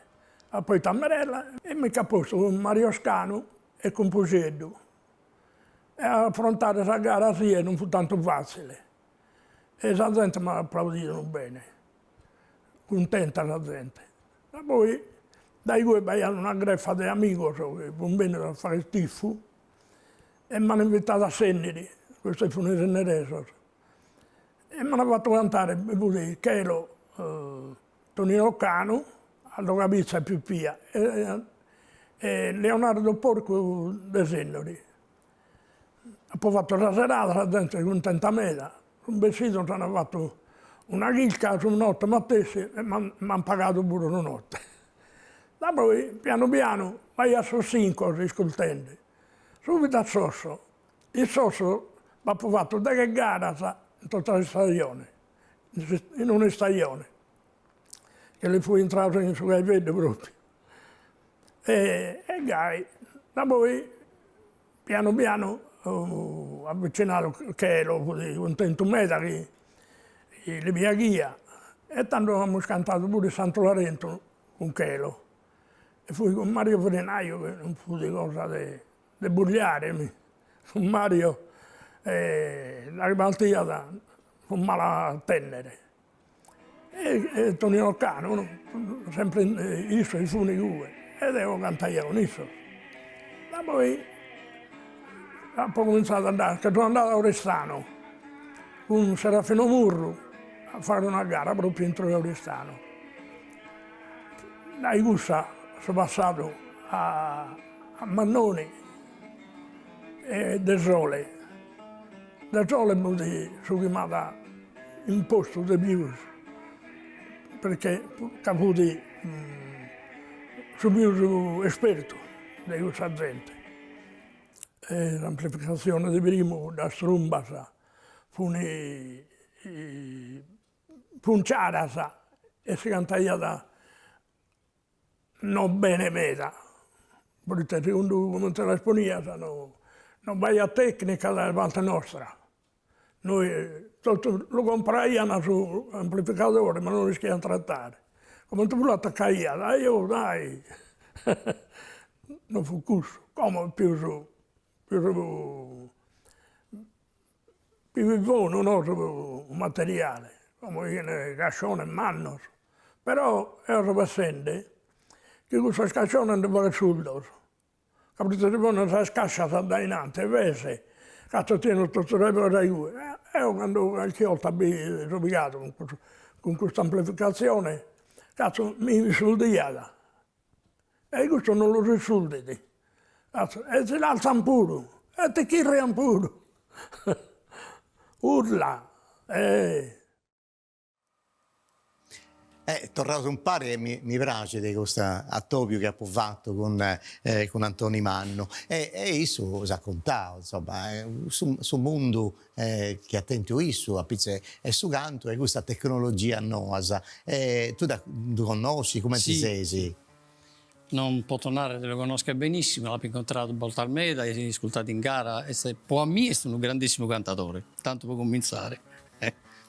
apo 'itu a Merella e mi ch'at postu cun Mario Scanu e cun Puxeddu e a afrontare sa gara asie non fut tantu fatzile e sa zente m'at aplaudidu bene Cuntenta sa zente. Ma poi dae igue b'aiat una grefa de amigos chi fun bennidos a fagher tifu e m'an invitadu a Senniri, custos fun senneresos, e m'an fatu cantare, bi fut Chelo, Tonino Canu, Aldo Cabizza e Pipia e Leonardo Porcu de Sennori. Apo fatu sa serada, sa zente cuntenta meda, sun bessidos an fatu una chilca su note matessi e m'an pagadu puru su note. Da poi pianu pianu b'aiat sos Sincos iscultende, subitu a Sosso, in Sosso b'apo fatu deghe garas in tota s'istajone, in un'istajone, che lis fui intradu in su cherveddu propriu e gai, da poi Pianu pianu avvicinadu Chelo, fut cuntentu meda chi li piaghia e tando amus cantadu puru in Santu Larentu cun Chelo e fut cun Mario Frinaio chi non fut cosa de de bugliare mi, cun Mario daghi partiat fut mala a tennere E Tonino Canu, sempre issos fun igue e deo cantaia cun issos. Da poi apo cominzadu a andare, che so andadu a Oristano cun Serafino Murru a fagher una gara propriu intro 'e Oristano. Dai cussa so passadu a Mannoni e Desole Desole fut su chi m'at impostu de pius, perché ca fut su pius espertu de cussa zente. E s'amplificatzione de primu, cuddas trumbas fun fun ciaras e si cantaiat No bene meda, proite segundu comente las ponias no no b'aiat tecnica dae parte nostra, nois totu lu compraian su amplificadore ma no l'ischian trattare, comente lu attaccaiat, ajò dai no fut cussu, como est pius pius. Chi fit bonu no su materiale, como 'iene casciones mannos, però eo so pessende chi cussos casciones nde faghen surdos, ca proite si ponen sas cascias a dainanti e invece cazzo tiene totu dae igue, eo cando calchi 'olta bi so pigadu cun cussu cun custa amplificatzione, cazzo mi issurdiat E custu non los issurdit. E si l'alzan puru, e ticchirrian puru. Urla eh. E torraus umpari e mi mi praxit custu atobiu chi apu fatu cun cun Antoni Mannu e e issu s'at contau insoma su su mundu chi at tentu issu a pitzu 'e su cantu e custa tecnologia noas. E tui ddu connosci, cumenti ses? Non poto narrer de lu connoscher benissimo, l'apo incontradu boltas meda e iscultadu in gara, est po a mie est unu grandissimu cantadore, tantu po comintzare,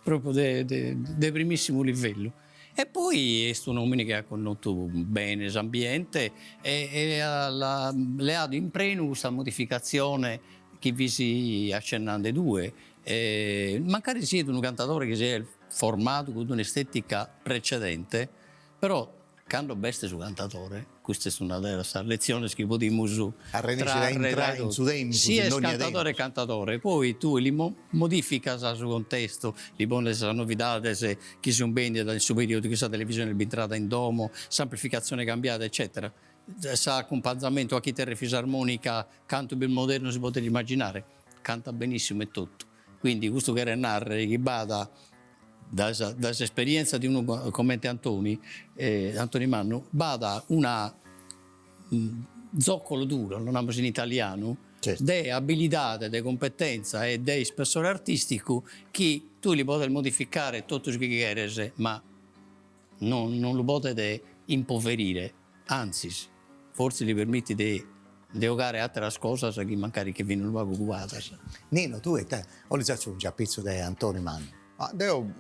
propriu de de primissimu livellu. E poi est un'omine chi at connotu bene s'ambiente e e at leadu in prenu custa modificatzione chi fis accennande tue, e mancari siet unu cantadore chi si est formadu cun un'estetica precedente, però cando b'est su cantadore, custa est una de sas letziones chi podimus Arrennescit a intrai in su tempus, si est cantadore cantadore, poi tue li modificas su contestu, li pones sas novidades chi sun bennidas in su periodu chi sa televisione est bintrada in domo, s'amplificatzione cambiada eccetera S'acumpanzamentu a chiterra e fisarmonica cantu pius modernu si podet immaginare, cantat benissimu e totu. Quindi custu cheret narrer chi b'at dae sa dae s'esperienza de unu comente Antoni, Antoni Mannu, b'at una zoccolo duro, lu namus in italianu, de abilidade, de cumpetenza e de ispessore artisticu chi tue li podes modificare totu su chi cheres, ma non non lu podet impoverire, antzis, fortzis li permitit de de 'ogare àteras cosas chi mancari che fin unu pagu cuadas. Nino, tue ite 'olis aciungi a pitzu de Antoni Mannu? Ma deo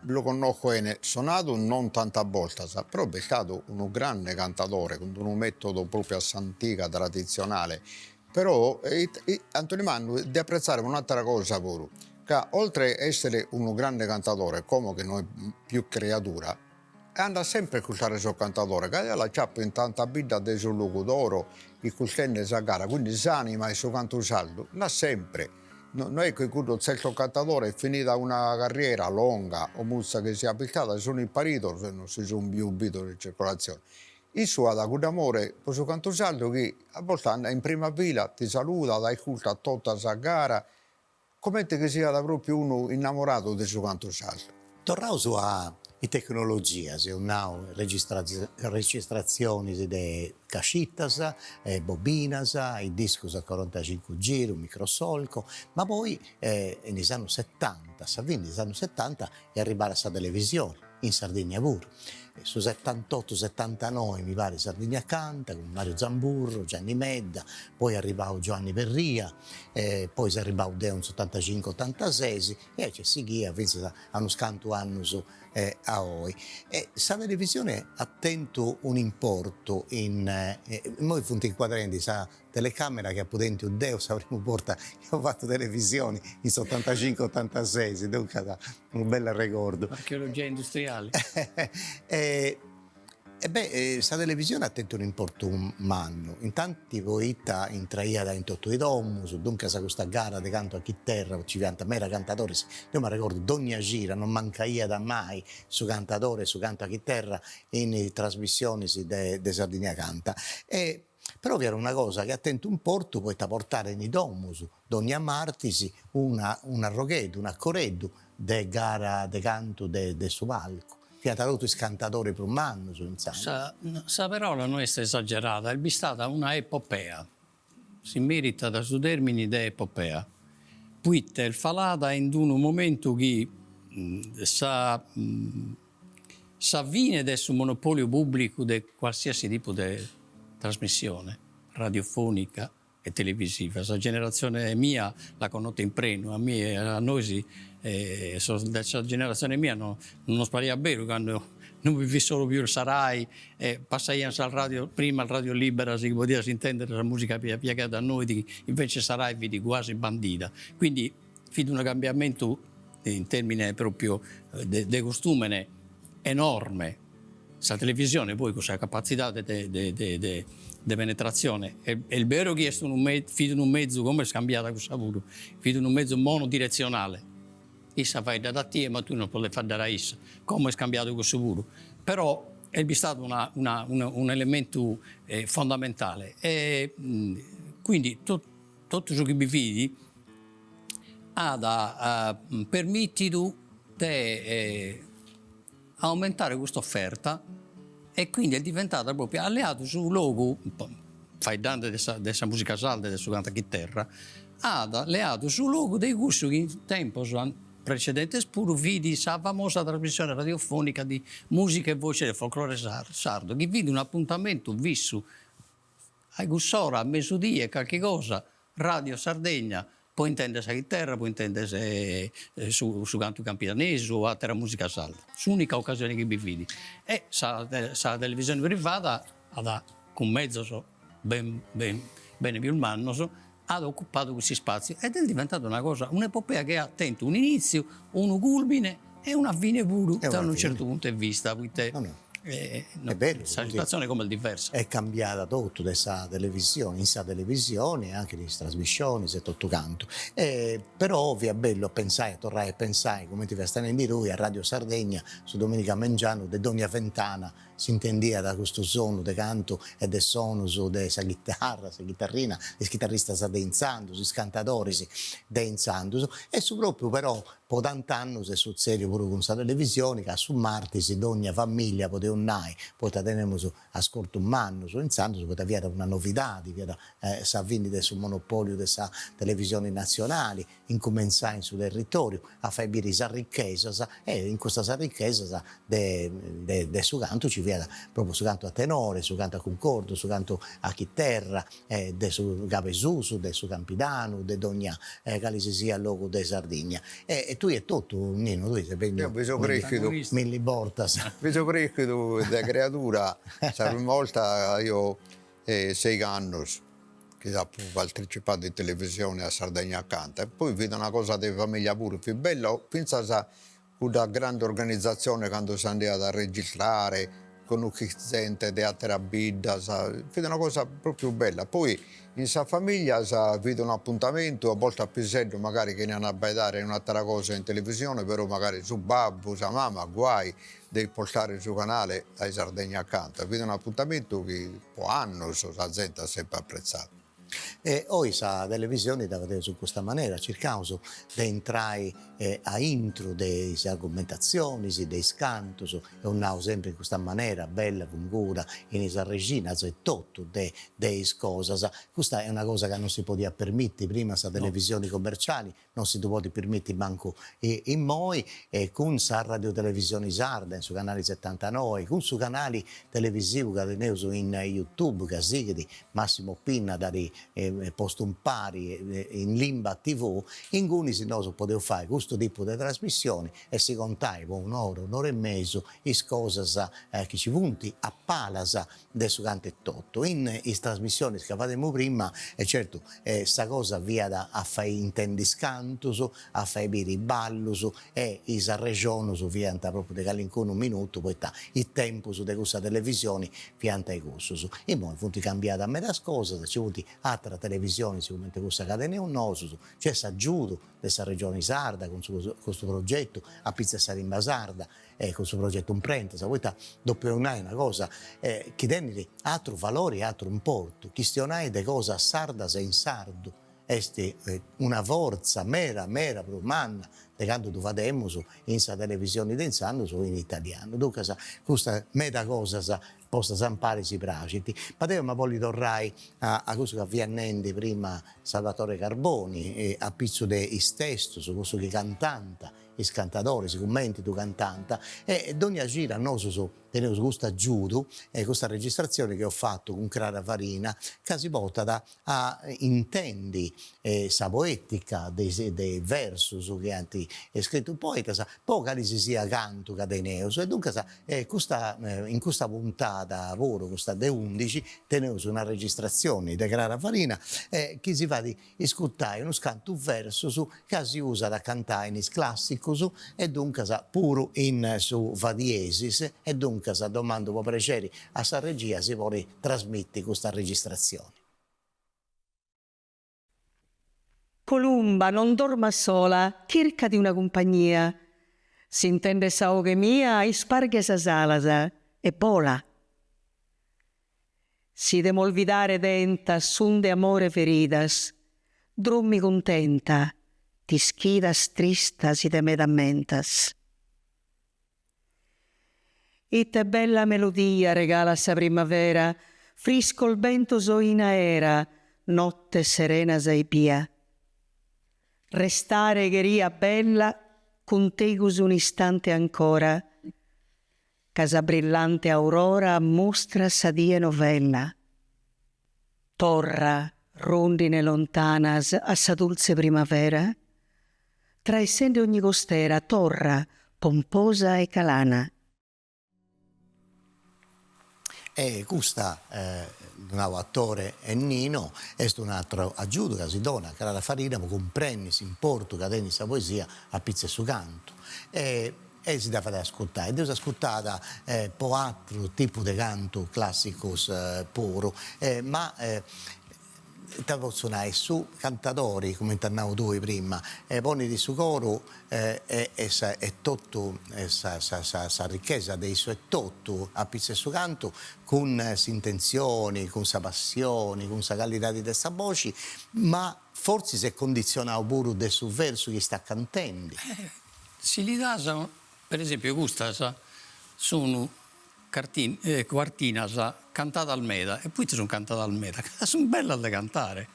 lu connosco 'ene, sonadu non tantas bortas, però b'est istadu unu grande cantadore cun unu metodu propriu a s'antiga traditzionale, però Antoni Mannu de apprezzare un'attera cosa puru, ca oltre essere unu grande cantadore, como chi no est pius criadura, andat sempre a iscurtare sos cantadores, ca deo l'acciappo in tanta bidda de su Logudoro iscurtende sa gara, quindi s'anima 'e su cantu sardu l'at sempre, no no est che cuddos zertos cantadores finida una carriera longa o mutza chi siat bistada sun isparidos e non si sun pius bidos in circolazione. Issu at cudd'amore pro su cantu sardu chi a bortas andat in prima fila, ti saludat, iscurtat tota sa gara, Comente chi siat pròpiu unu innamoradu de su cantu sardu. Torraus a is tecnologias, eus nau registratzionis de cascitas, bobinas, is discus a corantacincu giru, microsolco, ma poi in is annus setanta, a sa fini de is annus setanta est arribada sa televisioni in Sardigna puru. Su setantotu setantanoi mi parit Sardigna Canta cun Mario Zamburru, Gianni Medda, poi est arribau Giuanni Perria, poi seu arribau deu in s'otantacincu otantases e aici est sighia finzas a unus cantu annus a oi. E sa televisioni at tentu un'importu in, immoi funt incuadrendi sa Telecamera chi apu tentu deu sa primu borta chi apu fatu televisioni in s'otantacincu otantases, duncas unu bellu arregordu. Archeologia industriali. E beh, sa televisioni at tentu un'importu mannu, intanti poita intraiat in totu is domus, duncas custa gara de cantu a chiterra nci fiant meda cantadoris, deu m'arregordu dogna cida non mancaiat mai su cantadori su cantu a chiterra in is trasmissionis de Sardigna Canta e Però fiat una cosa chi at tentu importu poita portàt in is domus dònnia martis una un'arrogheddu, un'acoreddu de gara de cantu de de su palcu. Fiant totu is cantadoris prus mannus intzandus. Sa sa parola no est esagerada, est bistada una epopea, si meritat su termini de epopea, poite est falada in d'unu momentu chi sa Sa fine de su monopoliu pùblicu de qualsiasi tipu de trasmissione, radiofònica e televisiva. Sa generatzione mia l'at connota in prenu, a mie, a nois sos de sa generatzione mia no non nos pariat beru cando non bi fit solu pius sa Rai e passaian sas radios, prima radios liberas chi podias intender sa musica chi piaghiat a nois, invece sa Rai fit guasi bandida. Quindi. Fit unu cambiamentu in termine propriu de de costumene enorme, sa televisione poi cun sa capatzidade de de de de penetratzione, est beru chi est unu fit unu mezu, como est cambiada cussa puru, fit unu mezu monodirezionale, issa faeddat a tie ma tue non podes faeddare a issa, como est cambiadu cussu puru, però est bistadu una una un'elementu fondamentale e quindi totu su chi bi fit at permìtidu de aumentare custa oferta e quindi est diventada propriu, at leadu su logu, faeddende de sa de sa musica sarda e de su cantu a chiterra, at leadu su logu de cussu chi in tempos precedentes puru fit sa famosa trasmissione radiofonica di musica e voce del folklore sardo, chi fit un'apuntamentu fissu A cuss'ora, a mesudie e calchi cosa, Radio Sardegna, po intender sa chiterra, po intender su su cantu campidanesu o atera musica sarda. S'unica occasione chi bi fit. E sa sa televisione privada at, cun mezos ben ben bene pius mannos, at occupadu cussu ispatziu ed est diventada una cosa, un'epopea chi at tentu un'initziu, unu culmine e una fine puru, da unu certu puntu 'e vista, poite Est beru, sa situatzione como est diversa. Est cambiada totu de sa televisione, in sa televisione e anche in is trasmissionis e totu cantu. E però fiat bellu a pensai, a torrai a pensai, cumenti fiast nendi tui, a Radio Sardegna su dominigu a mengianu de dogna fentana s'intendiat custu sonu de cantu e de sonus de sa chitarra, sa chitarrina, is chitarristas de intzandus, is cantadoris de intzandus e su propriu però Po tant'annus est sutzediu puru cun sa televisioni ca su martis dogna familia podeus nai, poita tenemus ascurtus mannus, intzandus poita fiat una novidadi, fiat sa fini de su monopoliu de sa televisioni natzionali, incumentzai in su territoriu a fai biri is arrichesas e in custas arrichesas de de su cantu ci fiat propriu su cantu a tenore, su cantu a cuncordu, su cantu a chiterra, de su Cabesusu, de su Campidanu, de dogna cali si siat logu de Sardigna. E tui etotu, Nino, tui ses benniu Deo bi so creschidu milli bortas. Bi so creschidu de creadura, sa prima 'olta aio seigh'annos chi apo partecipadu in televisione a Sardegna Canta e poi fit una cosa de familia puru, fit bella finzas Cudda grande organizatzione cando s'andiat a registrare, connoschias zente de àteras biddas, fit una cosa propriu bella. Poi in sas familias fit un'apuntamentu, a bortas piseddu magari cherian abbaidare un'àtera cosa in televisione, però magari su babbu, sa mama, guai de ispostare su canale dae Sardegna Canta. Fit un'apuntamentu chi po annos sa zente at sempre apretzadu. E oi sa televisioni dda fadeus in custa manera, circaus de intrai aintru de is argumentatzionis, de is cantus, eus nau sempri in custa manera bella, funguda, in is arrexinas e totu de de is cosas. Custa est una cosa ca non si podiat permiti prima sa televisioni commerciali, non si ddu podit permiti mancu immoi, e cun sa radiotelevisioni sarda in su canali setantanoi, cun su canali televisivu ca teneus in youtube ca sighit Massimo Pinna dd'at postu impari in Limba TV, ingunis nosu podeus fai custu tipu de trasmissioni e si contai po un'ora, un'ora e mesu is cosas chi ci funt a palas de su cantu etotu. In is trasmissionis ca fademu prima, e certu, sa cosa fiat a fai intendi is cantus, a fai biri is ballus e is arrexonus fiant propriu de calincunu minutu poita is tempus de cussa televisioni fiant cussus. Imoi funt cambiadas medas cosas, nci funt ateras televisionis cumenti cussa ca teneus nosus, nc'est s'agiudu de sa Regioni Sarda cun custu progetu a pitzu 'e sa limba sarda e cun su progetu Imprentas, poita depiu nai una cosa chi tenit atru valori e atru importu, chistionai de cosas sardas e in sardu est una fortza meda meda prus manna de cantu ddu fademus in sa televisioni de intzandus o in italianu. Duncas custas meda cosas postas impari si praxint. Ma deu ia bolli torrai a cussu ca fiat nendi prima Salvatore Carboni a pitzu de is testus, cussu chi cantant is cantadoris, cumenti ddu cantant, e dogna cida nosus teneus custu agiudu e custa registratzioni chi eus fatu cun Crara Farina ca si portat a intendi sa poetica de is versus chi ant. iscritu poetas, po cali si siat cantu ca teneus e duncas custa in custa puntada puru, custa de undixi, teneus una registratzioni de Crara Farina chi si fait iscurtai unus cantu versus ca si usat a cantai in is classicus e duncas puru in su fa diesis e duncas domandu po prexeri a sa regia si podit trasmiti custa registratzioni. Columba, non dormas sola, chircati una cumpagnia. S'intendes sa 'oghe mia, isparghe sas alas e bola. Si de m'olvidare tentas sun de amore feridas, drommi cuntenta, t'ischidas trista si de me t'ammentas. Ite bella melodia regalat sa primavera, friscos bentos in aera, nottes serenas ebbia. Restare cheria bella cun tegus un'istante ancora, ca sa brillante aurora mustrat sa die novella. Torra, rundine lontanas, a sa dulze primavera, traessende ogni costera, torra, pomposa e galana. E custa, ddu nau a Tore e Nino, est un'atru agiudu ca si donat Crara Farina po cumprendi s'importu ca tenit sa poesia a pitzu 'e su cantu. E E si dda fait ascurtai. Dd'eus ascurtada po atru tipu de cantu classicus puru, ma ita potzu nai, su cantadori, cumenti as nau tui prima, ponit su coru e e totu sa sa ricchesa de issu etotu a pitzu 'e su cantu, cun s'intentzioni, cun sa passioni, cun sa callidadi de sa boxi, ma fortzis est conditzionau puru de su versu chi istat cantendi. Si li das, per esempiu custas sun quartinas cantadas meda, e poite sun cantadas meda? Ca sun bellas de cantare,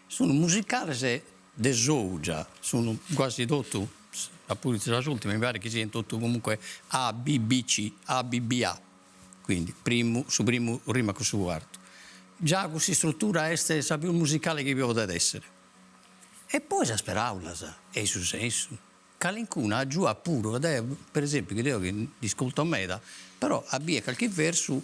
sun musicales de sou già, sun guasi totu, a pustis sas ultimas mi paret chi sian totu comunque A B B C A B B A, quindi primu su primu rimat cun su cuartu, già cuss'istruttura est sa pius musicale chi podet essere, e poi sas peraulas e i su sensu Calincuna agiuat puru, deo per esempiu chi deo chi nd'isculto meda, però a bier calchi versu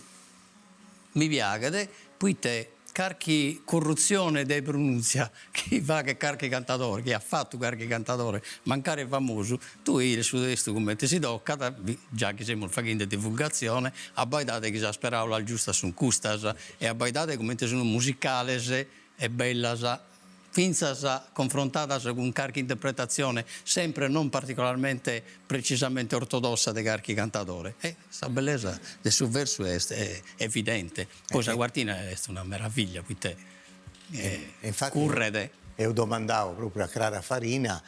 mi piaghet poite carchi currutzione de pronuntzia chi faghet carchi cantadore, chi at fatu carchi cantadore, mancari famosu, tue 'ides su testu comente si tocat, già chi semus faghende divulgatzione, abbaidade chi sas peraulas giustas sun custas e abbaidade comente sun musicales e bellas fintzas confrontadas cun carchi interpretatzione sempre non particolarmente precisamente ortodossa de carchi cantadore. E sa bellesa de su versu est evidente. Poi sa quartina est una meraviglia poite curret. Eus domandau propriu a Crara Farina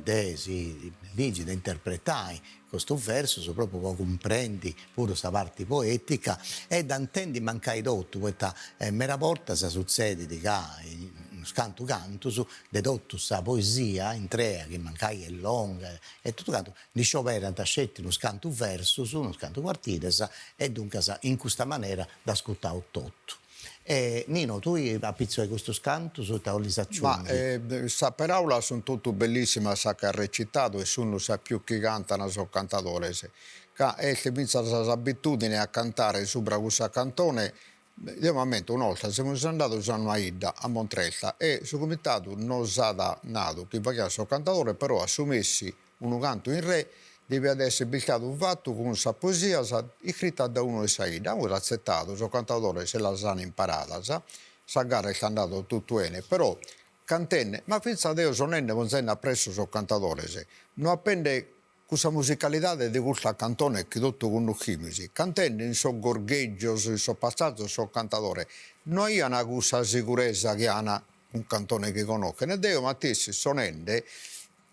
de si ligi, de interpretai custus versus propriu po cumprendi puru sa parti poetica e dda intendi mancai totu, poita meda bortas sutzedit ca in unus cantu cantus de totu sa poesia intrea, chi mancai est longa e totu cantu, ndi scioberant sceti unus cantu versus, unus cantu cuartinas e duncas in custa manera dd'ascurtaus totu. E Nino, tui apitzu 'e custus cantus ita 'olis aciungi? Ma sa peraulas sun totu bellissimas sa ch'as recitadu e sun sa pius chi cantan sos cantadores, ca est fintzas s'abitudine a cantare subra cussa cantone, deo m'ammento una 'olta semus andados a una 'idda, a Montresta, e su comitadu nos at nadu chi faghiat sos cantadores però a su messi Unu cantu in re deviat esser bistadu fatu cun sas poesias iscritas da unu 'e sa 'idda. Amus atzetadu, sos cantadores si las an imparadas, sa gara est andada totu 'ene, però cantende, ma fintzas deo sonende ponzende apressu sos cantadores, no apende cussa musicalidade de custa cantone chi totu connoschimus, cantende in sos gorgheggios, in sos passazos sos cantadores no aian cussa siguresa chi an cun cantone chi connoschen e deo matessi sonende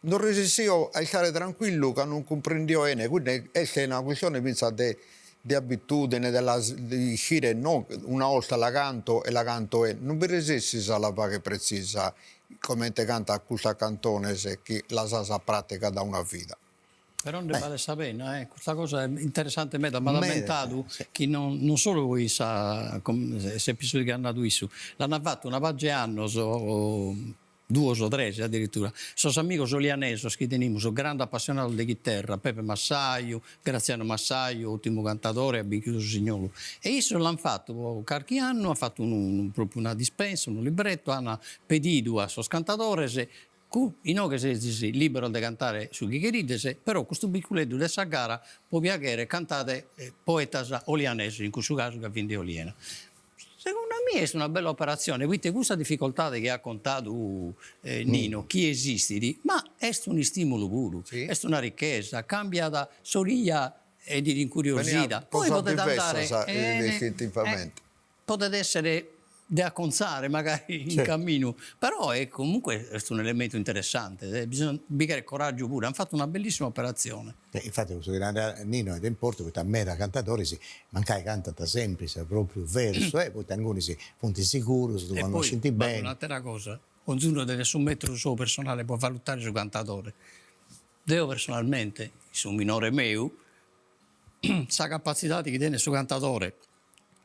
Non resessio a istare tranquillu ca non cumprendio 'ene, quindi est una questione fintzas de de abitudine, de la de ischire no una 'olta la canto e la canto 'ene, non bi resessis a la fagher pretzisa comente cantat custas cantones chi las as a pratica da una vida. Però nde balet sa pena, eh, custa cosa est interessante meda, m'at ammentadu chi non non solu in sa s'episodiu chi at nadu issu, l'an fatu una pagi 'e annos. Duos o tres addirittura. Sos amigos olianesos chi tenimus, grandu appassionados de chiterra, Pepe Massaju, Graziano Massaju, ottimu cantadore, at binchidu s'usignolu. E issos l'an fattu po carchi annu, an fattu unu propriu una dispensa, unu libretto, an pedidu a sos cantadores, cu inoghe sezis liberos de cantare su chi cherides, però custu bicculeddu de sa gara, po piaghere cantade poetas olianesos, in cussu casu ca fin de Oliena. Segundu a mie est una bella operatzione, proite custa dificoltade chi at contadu Nino, chi esistit, ma est un'istimulu puru, est una richesa, cambiat s'orija e ti incuriosida, poi podet andare podet essere de acontzare magari in caminu, però est comunque est un'elementu interessante, bisonzat bi cheret coraggiu puru, an fatu una bellissima operatzione. Infati cussu chi narat Nino est de importu poita meda cantadoris mancai cantant sempri su propriu versu e poita ingunis funt sigurus, ddu connoscint beni. E poi b'at un'atera cosa, onzunu tenet su metru sou personale po valutare su cantadore. Deo personalmente, in su minore meu, sa capatzidade chi tenet su cantadore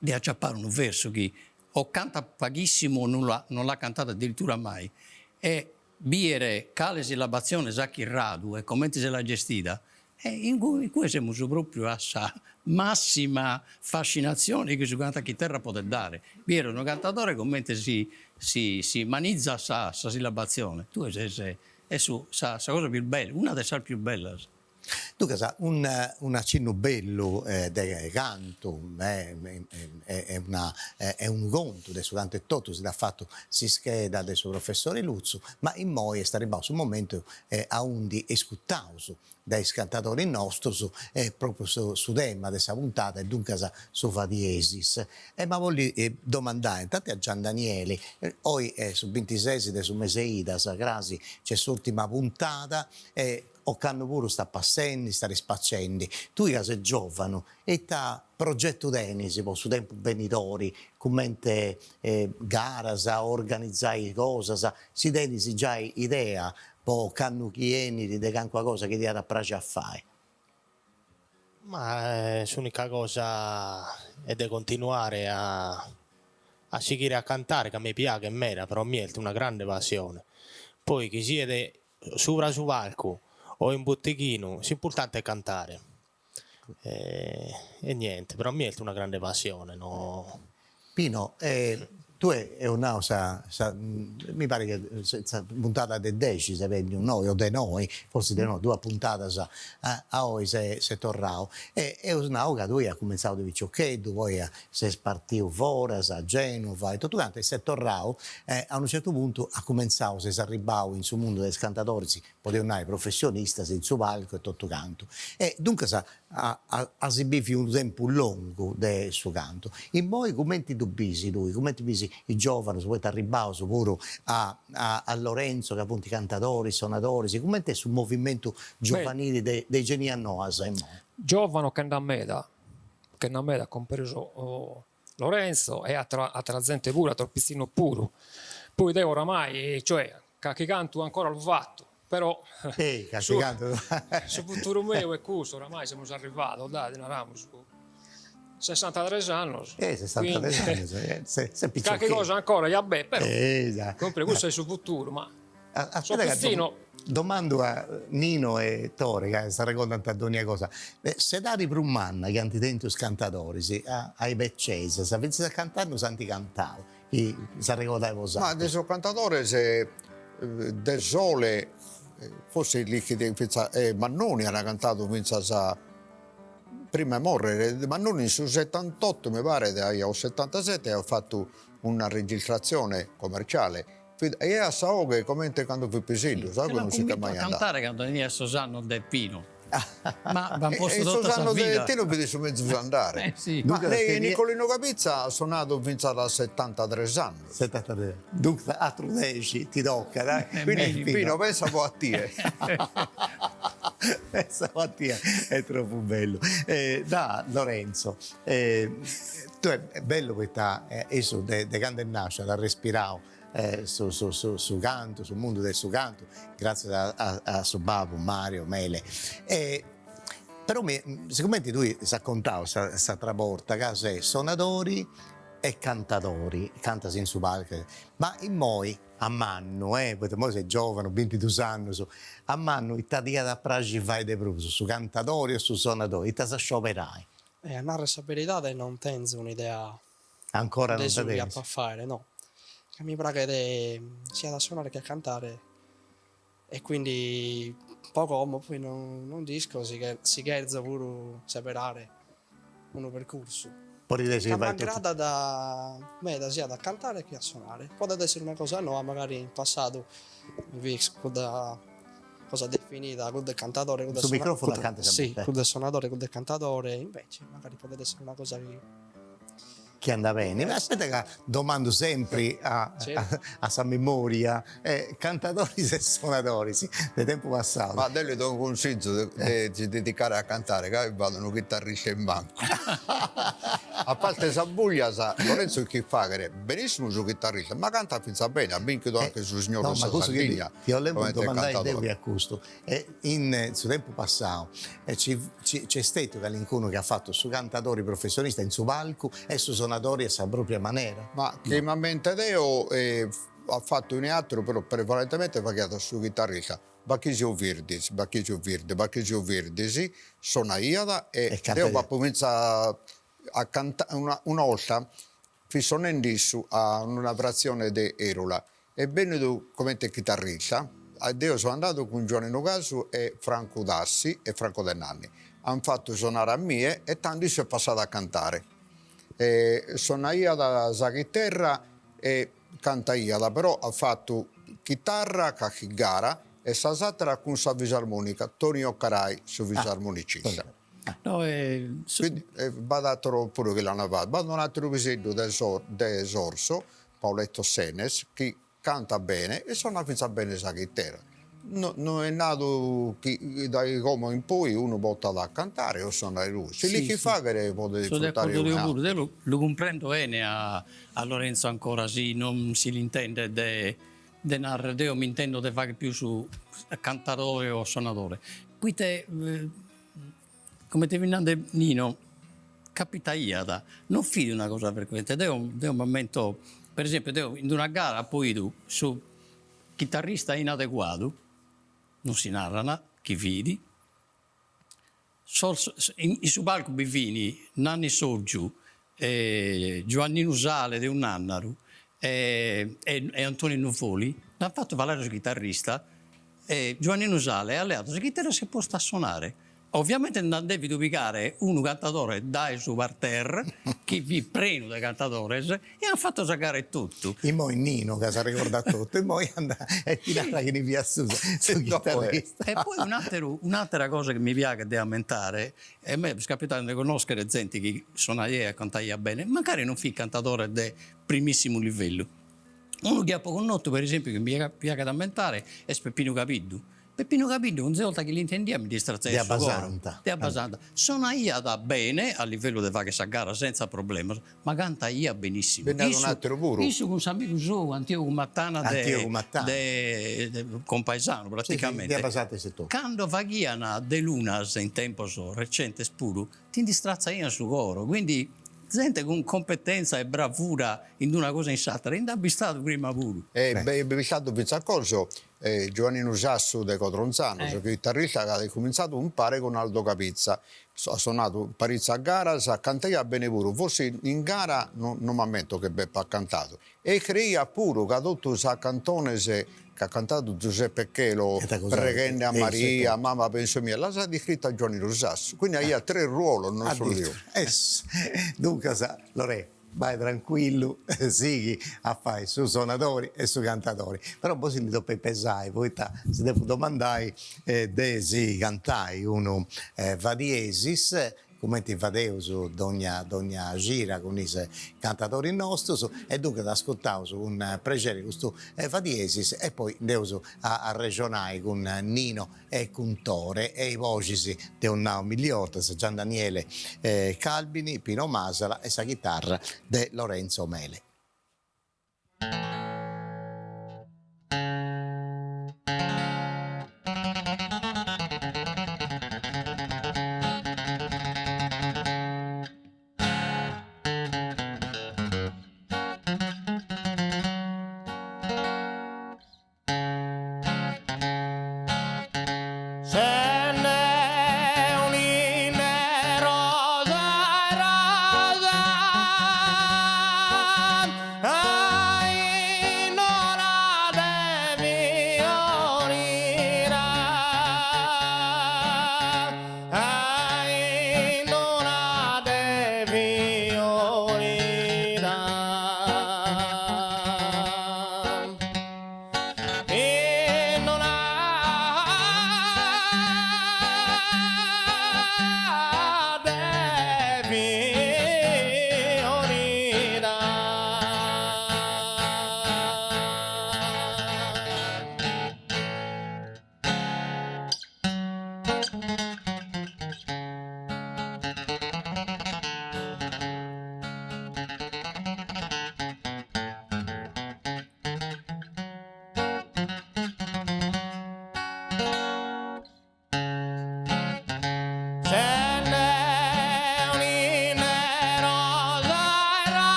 de aciapare unu versu chi o cantat paghissimu o non l'at cantadu addirittura mai e Bìere cale sillabatzione s'at chirradu e comente si l'at gestida, e in cue semus pròpriu a sa màssima fascinatzione chi su cantu a chiterra podet dare, bìere unu cantadore comente si si si manizat sa sa sillabatzione, tue ses est su sa sa cosa pius bella, una de sas pius bellas. Duncas un'acinnu bellu de cantu e una e unu contu de su cantu etotu si dd'at fatu s'ischeda de su professori Lutzu, ma immoi est arribbau su momentu aundi iscutaus de is cantadoris nostus propriu su tema de sa puntada e duncas su fa diesis. E m'at bolli domandai intanti a Gian Danieli, oi est su bintises de su mes'e idas, crasi c'est s'urtima puntada e Ocannu puru sta passendi, sta spaccendi. Tui ca ses giovanu, ita progetu tenis po su tempus benidori, cumenti garas, organizai cosas, si tenis giai idea po ocannu chi 'enit de calincuna cosa chi t'iat a praxi a fai? Ma s'unica cosa est de continuare a a sighire a cantare ca mi piaghet meda, pro mie est una grande passione, poi chi siet Subra su palcu o in buttighinu s'importante est cantare e niente, pro a mie est una grande passione no. Pino, tue eus nau sa sa mi parit chi sa puntada de dexi ses benniu innoi o de noi, forsis de noi, duas puntadas a oi ses torrau e eus nau ca tui as cumentzau de piciocheddu, poi ses partiu foras, a Genova e totu cantu e ses torrau e a unu certu puntu as cumentzau, ses arribbau in su mundu de is cantadoris, podeus nai professionistas in su palcu e totu cantu. E duncas as biviu unu tempus longu de su cantu. Immoi cumenti ddu bisi tui, cumenti bisi is giovanus, poita arribbaus puru a a Lorenzo ca funt cantadoris, sonadoris, cumenti est su movimentu giovanili de is genias noas immoi? Giovanos che nd'at meda, che nd'at meda, compresu Lorenzo e atera atera zente puru, ateros pitzinnos puru. Poi deo oramai, cioè, carchi cantu ancora lu fatto, però carchi cantu su futuru meu est cussu, oramai semus arrivados, dai, naramus, sessantatres annos. Eh, sessantatres annos, ses piciocheddu. Carchi cosa ancora ja b'est, però, cumprendi, cussu est su futuru, ma So pitzinnu. Domandu a Nino e Tore ca s'arregordant dogna cosa, s'edadi prus manna chi ant tentu is cantadoris a is becesas, fintzas a cant'annus ant cantau, chi s'arregordais bosatrus. Ma de sos cantadores Desole forsis l'ischit fintzas Mannoni at cantadu fintzas prima 'e morrer, Mannoni in su setantotto mi paret o setantasette aiat fatu una registratzione commerciale Fit e aiat sa 'oghe comente cando fit piseddu, sa 'oghe non si ch'est mai andada. L'ant cunvintu a cantare cando teniat sos annos de Pino. Ma b'ant postu totta sa vida. In sos annos de Tino fit su mezus andare. Ma lei Nicolino Cabitza at sonadu fintzas a setantatres annos. Setantatres. Duncas atru dexi ti tocat. Quindi Pino pensa po a tie. Pensa po a tie, est tropu bellu. Da Lorenzo, tue est bellu poita issu de candu est nasciu at respirau su su su su cantu, su mundu de su cantu, gratzias a a a su babbu Mario Mele. E però mi sigumenti tui s'as contau sa s'atra borta ca ses sonadori e cantadori, cantas in su palcu, ma immoi. a mannu, eh, poita imoi ses giovanu, bintidus annus, a mannu ita ti iat a praxi fai de prus, su cantadori o su sonadori, ita as a scioberai? Eh, a narrer sa beridade non tenzo un'idea Ancora de non su dda chi tenis? apo a fàere, no, ca mi praghet siat a sonare che a cantare e quindi po como poi non non nd'isco si si cherzo puru seberare unu percursu. Podit essi Ca chi fait totu. m'aggradat meda siat a cantare che a sonare. Podet essere una cosa noa, magari in passadu mi fit cudda cosa definida, cuddu est cantadore, cuddu est Su microfonu acanta sa sì, buca. cuddu est sonadore, cuddu est cantadore, invece magari podet essere una cosa chi Chi andat beni. Ma aspetta ca domandu sempri a a sa memoria, cantadoris e sonadoris de tempu passau. Ma deo li do unu cunsizu de si dedicare a cantare ca b'at unu chitarrista in mancu. A parte sas buglias, Lorenzo ischit faghere benissimu su chitarrista, ma cantat finzas bene, at binchidu anche su Signore de sa Sardigna. Ti 'olemu domandai deu fiat custu, E in su tempus passau nc'est stetiu calincunu chi at fatu su cantadori professionista in su palcu e su sonadori a sa propria manera? Ma chi m'ammento deo at fatu unu e ateru, però prevalentemente faghiat su chitarrista, Bachisio Virdis, Bachisio Virdis, Bachisio Virdis sonaiat e deo b'apo finzas a cantare, una una 'olta fit sonende issu a una fratzione de Erula Est bennidu comente chitarrista, deo so andadu cun Giuanninu Casu e Francu Tassi e Franco De Nanni. An fatu sonare a mie e tando issu est passadu a cantare. E sonaiat sa chiterra e cantaiat, però at fatu chitarra carchi gara e sas ateras cun sa fisarmonica, Tonio Carai su fisarmonicista. No, e Quindi b'at ateros puru chi l'an fatu. B'at un'ateru piseddu de de Sorso Paoletto Senes, chi cantat bene e sonat fintzas bene sa chiterra. No no est nadu chi dae como in poi unu potat cantare o sonare puru. Si l'ischit faghere podet So de isfrutare acordu deo puru, un'arte. deo lu lu cumprendo 'ene a a Lorenzo ancora si non si l'intendet de de narrer deo m'intendo de fagher pius cantadore o sonadore, poite Comente fit nande Nino, capitaiat, non fit una cosa frecuente, deo deo m'ammento, per esempiu, deo in una gara apo 'idu su chitarrista inadeguadu, non si narat chi fit, sos in su palcu bi fin Nanni Sotgiu e Giuanninu Sale de Bunnannaru e e Antoninu Foli, nd'ant fatu falare su chitarrista e Giuanninu Sale at leadu sa chiterra e s'est postu a sonare. Ovviamente nd'ant devidu pigare unu cantadore dae su parterre, chi fit prenu de cantadores, e ant fatu sa gara etotu. Immoi Nino ca s'arregordat totu, immoi andat e ti narat chini fiat su su chitarrista. E poi un'ateru un'atera cosa chi mi piaghet de ammentare, e a mei est capitadu de connoschere zente chi sonaiat e cantaiat bene, mancari non fit cantadore de primissimu livellu. Unu chi apo connotu, per esempiu, chi mi piaghet ammentare, est Peppinu Cabiddu. Peppinu Cabiddu onzi 'olta chi l'intendia mi nd'istratzaiat su coro. De Abbasanta. De Abbasanta. Sonaiat bene, a livellu de fagher sa gara senza problemas, ma cantaiat benissimu. Bi nd'at un'ateru puru. Issu cun s'amigu sou Antiogu Mattana de Antiogu Mattana. de compaesanu praticamente. Sì, sì, de Abbasanta issu etotu. Cando faghian de lunas in tempos recentes puru, ti nd'istratzaian su coro, quindi zente cun competenza e bravura in d'una cosa e in s'atera, nd'at bistadu prima puru. E b'est bistadu fintzas coso, Giuanninu Sassu de Codronzanu, su chitarrista chi at cumintzadu umpare cun Aldo Cabitza, at sonadu paritzas garas, cantaiat bene puru, forsi in gara no no m'ammento chi b'epat cantadu, e creiat puru ca totu sas cantones chi at cantadu Giuseppe Chelo preghende a Maria, Mama pensu mia, las at iscritas Giuanninu Sassu, quindi aiat tres ruolos, non solu unu. Duncas Lorè, bai trancuillu, sighi a fai su sonadori e su cantadori, però bos ndi depeis pesai, poita si depu domandai de si cantai unu Fa diesis cumenti fadeus dogna dogna cida cun is cantadoris nostus e duncas ascurtaus cun prexeri custu Fa diesis e poi nd'eus a arrexonai cun Nino e cun Tore e is boxis dd'eus nau milli 'ortas, Gian Daniele Calbini, Pino Masala e sa chitarra de Lorenzo Mele.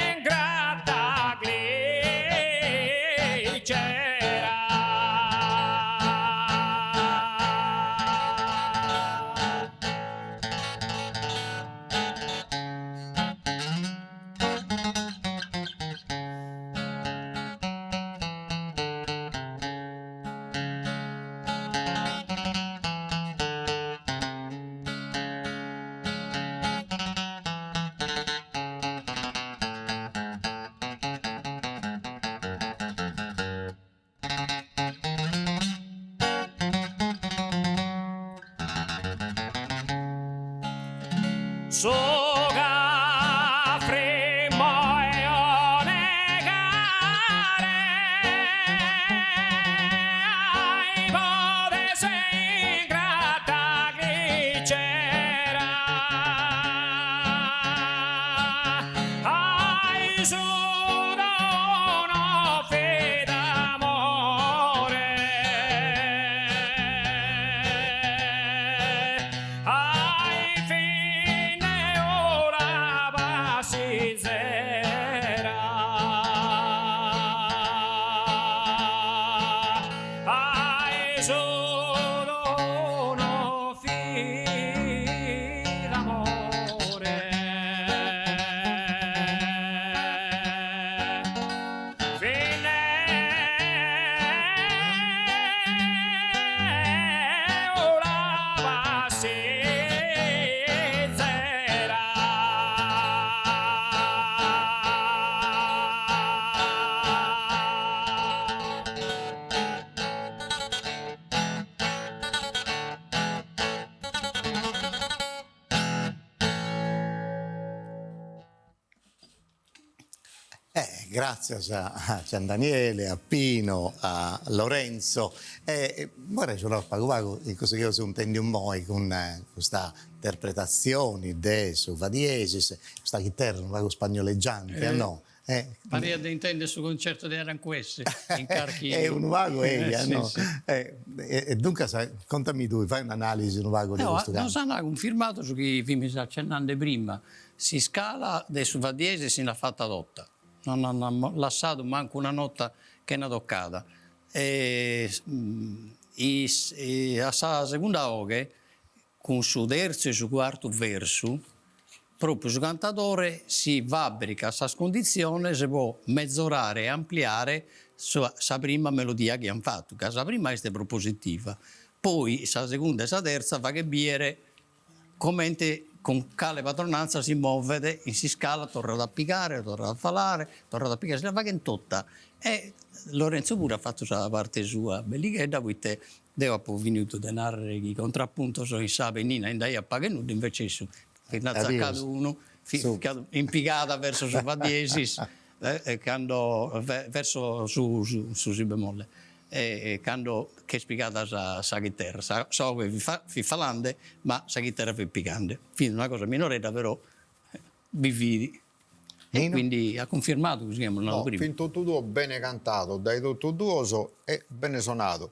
ingrata glicera. Su ca frimmo eo negare Ahi podes ingrata glicera Ahi su dono fit amore Ahi fine una passizera Ahi su dono fit amore Fine una passizera. Eh, gràtzias a Gian Daniele, a Pino, a Lorenzo e vorrei torrai pagu pagu in cussu chi eus intendiu immoi cun custa interpretatzioni de su Fa diesis, custa chiterra unu pagu spagnoleggiante, no? Pariat de intender su concertu de Aranjuez in carchi. E unu pagu eia, no? E duncas contami tui, fai un'analisi unu pagu de custu cantu. Nos an cunfirmadu su chi fimis accennande prima, S'iscala de su fa diesis si l'at fata tota, non an lassadu mancu una nota chena tocada e a sa segunda 'oghe, cun su terzu e su cuartu versu, propriu su cantadore si fabbricat sas conditziones pro mezorare e ampliare sa prima melodia chi an fatu, ca sa prima est propositiva, poi sa segunda e sa terza faghet biere Comente cun cale padronanza si movet in s'iscala, torrat a pigare, torrat a falare, torrat a pigare, si la faghen tota. E Lorenzo puru at fatu sa parte sua bellighedda poite deo apo finidu de narrer chi contrapuntos in sa pennina nd'aiat pagu e nudda, invece issu fit nd'at unu, fit in pigada verso su fa diesis cando verso su su si bemolle e cando ch'est pigada sa sa chiterra, sa sa 'oghe fit falande ma sa chiterra fit pigande, fit una cosa minoredda però bi fit e quindi at cunfirmadu su chi amus nadu prima. Fin totu duos bene cantados dae totu duos e bene sonadu.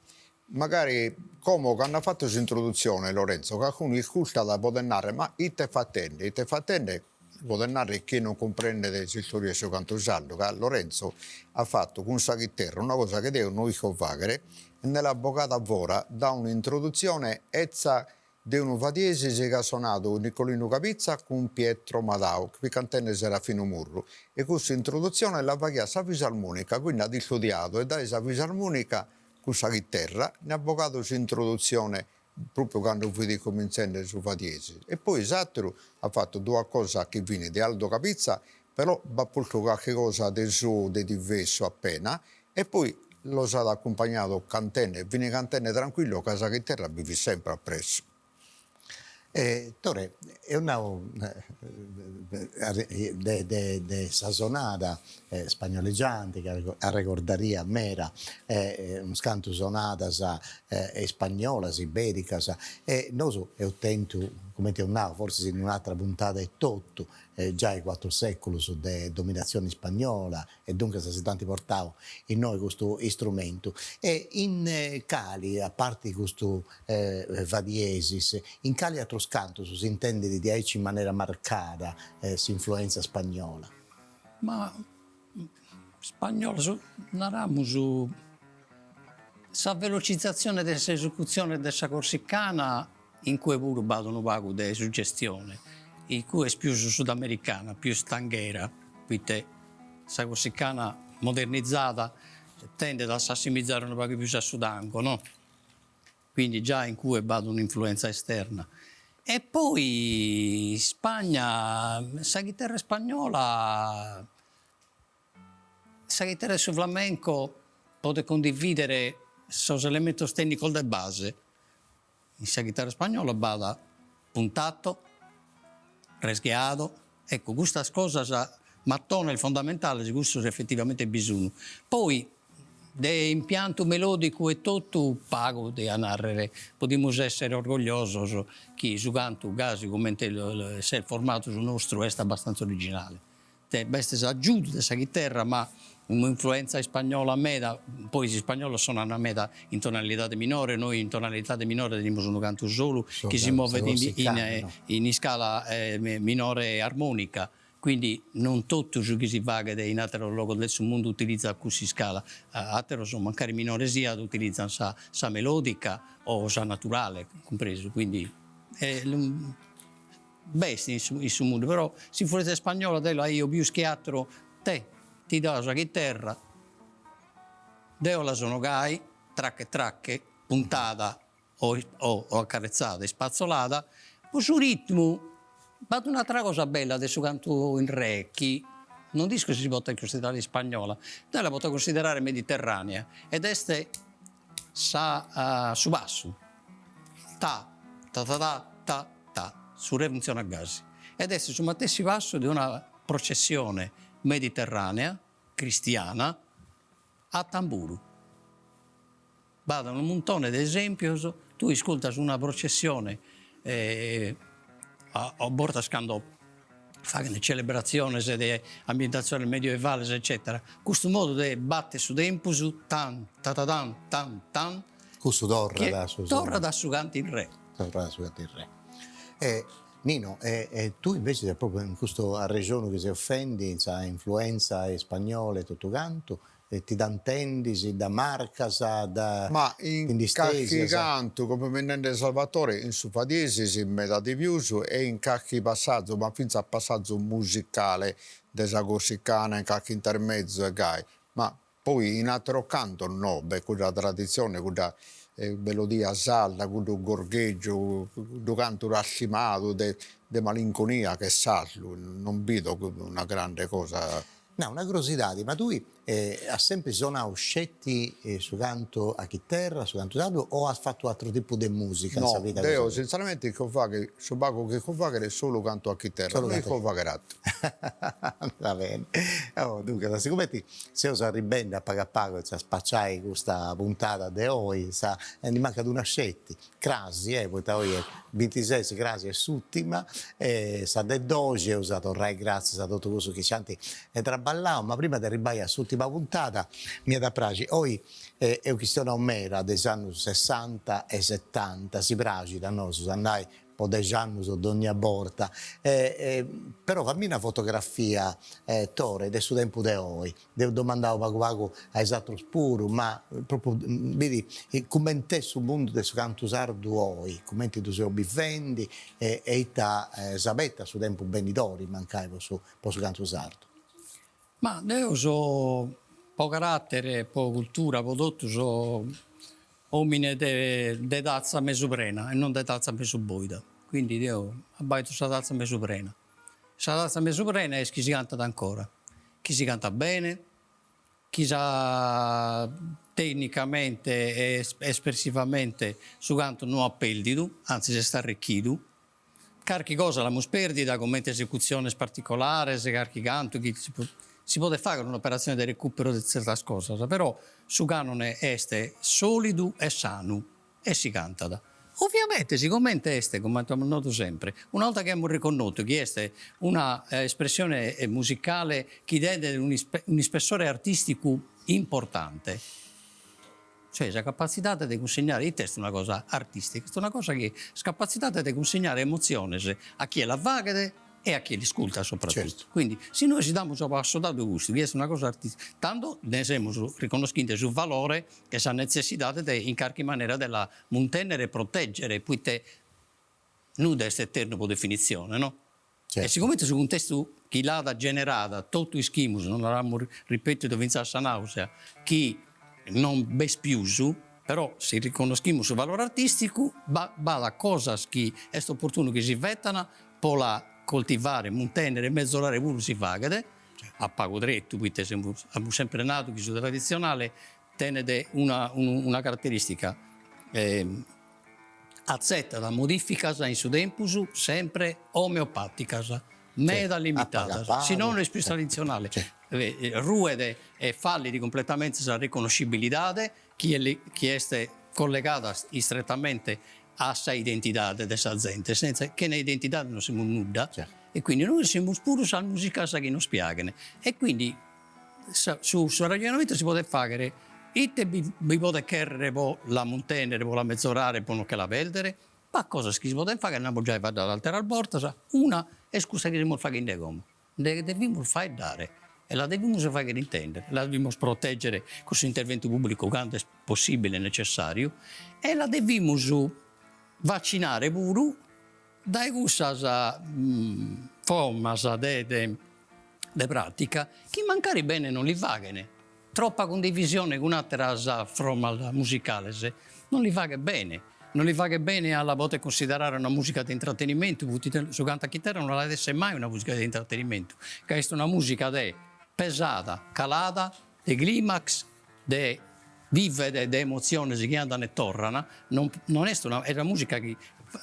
Magari como cando at fatu s'introduzione Lorenzo calcunu iscurtat podet narrer ma ite fatende, ite fatende Podet narrer chie non cumprendet s'istoria 'e su cantu sardu, ca Lorenzo at fatu cun sa chiterra una cosa chi deo no isco faghere e nde l'at bogada fora da un'introdutzione 'etza de unu fa diesis chi at sonadu Nicolinu Cabitza cun Pietro Madau chi fit cantende Serafinu Murru e cussa introdutzione la faghiat sa fisarmonica, quindi at istudiadu e dae sa fisarmonica cun sa chiterra nd'at bogadu s'introdutzione propriu cando fit comintzende su fa diesis e poi s'atteru at fattu duas cosas chi fin de Aldo Cabitza però b'at postu carchi cosa de sou de divessu appena e poi los at accumpagnados cantende, fin cantende tranquillos ca sa chiterra bi fit sempre appressu. E Tore, eus nau de de de sa sonada spagnoleggianti chi arregordariat meda unus cantu sonadas ispagnolas, ibericas, e nosu eus tentu. cumenti eus nau, fortzis in un'atra puntada etotu, giai cuatru sèculus de dominatzioni ispagnola e duncas si dd'ant portau innoi custu istrumentu. E in cali, a parti custu Fa diesis, in cali atrus cantus s'intendit diaici in manera marcada s'influenza spagnola? Ma spagnola, naramus sa velocizatzione de s'esecutzione de sa corsicana in cue puru b'at unu pagu de suggestione, in cue est pius sudamericana, pius tanghera, poite sa corsicana modernizada tendet a s'assimizare unu pagu pius a su tango, no? Quindi già in cue b'at un'influenza esterna. E poi Ispagna, sa chiterra ispagnola, sa chiterra 'e su flamenco podet cundividere sos elementos tecnicos de base, in sa chiterra ispagnola b'at puntato, resgueado, ecco custas cosas mattones fondamentales cussos effettivamente bi sun. Poi de impiantu melodicu e totu pagu dia narrer, podimus essere orgogliosos chi su cantu gasi comente s'est formadu su nostru est abbastanza originale. B'est s'agiudu de sa chiterra ma un'influenza ispagnola meda, poi is ispagnolos sonan meda in tonalidade minore, nois in tonalidade minore tenimus unu cantu solu chi si movet in iscala minore armonica, quindi non totu su chi si faghet in ateros logos de su mundu utilizat cuss'iscala, ateros mancari minore siat utilizan sa melodica o sa naturale, cumpresu, quindi B'est in su in su mundu, però s'influenza ispagnola deo la 'io pius che atteru, te, ti dao sa chiterra, deo la sono gai, tracche tracche, puntada o o accarezzada, ispazzolada, po su ritmu b'at un'attera cosa bella de su cantu in re chi non nd'isco si si potet cunsiderare ispagnola, deo la poto cunsiderare mediterranea ed est sa su passu, ta ta ta ta ta ta, su re funtzionat gasi, ed est su matessi passu de una processione mediterranea cristiana a tamburu. B'at unu muntone de esempios, tue iscultas una processione a bortas cando faghent celebratziones de ambientatziones medioevales eccètera, custu modu de batter su tempus tan tatatan tan tan Cussu torrat a su torrat a su cantu in re. Torrat a su cantu in re. E Nino, e tui invece ses propriu in custu arrexonu chi seus fendi, in sa influenza ispagnola e totu cantu, E ti dda intendis, dda marcas, dda Ma in carchi cantu, come fit nende Salvatore, in su fa diesis meda de pius e in carchi passazu, ma fintzas passazu musicale de sa corsicana, in carchi intermezzu e gai, ma poi in atteros cantos no, b'est cudda traditzione, cudda melodia sarda, cuddu gorgheggiu, cuddu cantu rassimadu de de malinconia ch'est sardu, non bido una grande cosa No, una crosidadi, ma tui as sempri sonau sceti su cantu a chiterra, su cantu sardu o as fatu atru tipu de musica in sa vida cosa tua? No, deo sintzeramente isco fagher, su pagu chi isco fagher est solu cantu a chiterra, no isco fagher atteru. Va beni. Oh, duncas, sigumenti seus arribendi a pagu a pagu a spaciai custa puntada de oi, sa, ndi mancat una sceti, Crasi, eh, poita oi est bintises, crasi est s'ùrtima, e sa de doxi, eus a torrai gràtzias a totu cussus chi nci ant traballau, ma prima de arribbai a s'ùrtima puntada m'iat a praxi, oi eus chistionau meda de is annus sessanta e setanta, si praxit a nosu andai po dexi annus dònnia borta, però fammi una fotografia, Tore, de su tempus de oi, Dd'eus domandau pagu pagu a is atrus puru, ma propriu biri cument'est su mundu de su cantu sardu oi, cumenti ddu seus bivendi e ita s'abetat su tempus benidori mancai po su po su cantu sardu. Ma deo so po carattere, po cultura, po totu so omine de de tazza mesu prena e non de tazza mesu boida, quindi deo abbaido sa tazza mesu prena Sa tazza mesu prena est chi si cantat ancora, chi si cantat bene, chi sa tecnicamente e espressivamente su cantu no at perdidu, antzis est arricchidu. Carchi cosa l'amus perdida, comente esecutziones particolares, carchi cantu chi si podet fagher un'operatzione de recuperu de tzertas cosas, però su canone est solidu e sanu e si cantat. Ovviamente, sigomente est, comente amus nadu sempre, una 'olta chi amus reconnotu chi est una espressione musicale chi tenet un'ispessore artisticu importante, cioè sa capatzidade de cunsignare, ite est una cosa artistica? Est una cosa chi sa capatzidade de cunsignare emotziones a chie la faghet e a chie l'iscultat soprattutto. Quindi si nois damus pro assodadu custu, chi est una cosa artistica, tando nde semus riconnoschinde su valore e sa netzessidade de in carchi manera de la muntennere e proteggere, poite nudda est eternu pro definitzione, no? E sigomente su cuntestu chi l'at generada totu ischimus, non l'amus ripetidu fintzas a sa nausea, chi non b'est pius, però si riconnoschimus su valore artisticu b'at cosas chi est oportunu chi si fetan po la coltivare, muntennere e mezorare puru si faghet, a pagu tretu, poite semus amus sempre nadu chi su traditzionale tenet una una carateristica, atzetat modificas in su tempus sempre omeopaticas, meda limitadas, si no no est pius traditzionale, ruet e fallit cumpletamente sa riconnoscibilidade chi chi est collegada istretamente a sa identidade de sa zente, senza chena identidade non semus nudda e quindi nois semus puru sas musicas chi nos piaghen e quindi su su ragionamentu si podet faghere ite bi bi podet cherrere po la muntennere, po la mezorare, po non che la perdere, b'at cosas chi si poden faghere, nd'amus giai faeddadu àteras bortas, una est custa chi semus faghende como Nde devimus faeddare e la devimus fagher intender, la devimus proteggere cun s'interventu pubblicu cando est possibile e necessariu e la devimus vaccinare puru dae cussas formas de de pratica chi mancari bene non li faghen, troppa cundivisione cun atteras formas musicales non li faghet bene Non li faghet bene a la poder cunsiderare una musica de intrattenimentu, poite su cantu a chiterra non at esser mai una musica de intrattenimentu, ca est una musica de pesada, calada, de climax, de vivet de emotziones chi andan e torran, non non est una est una musica chi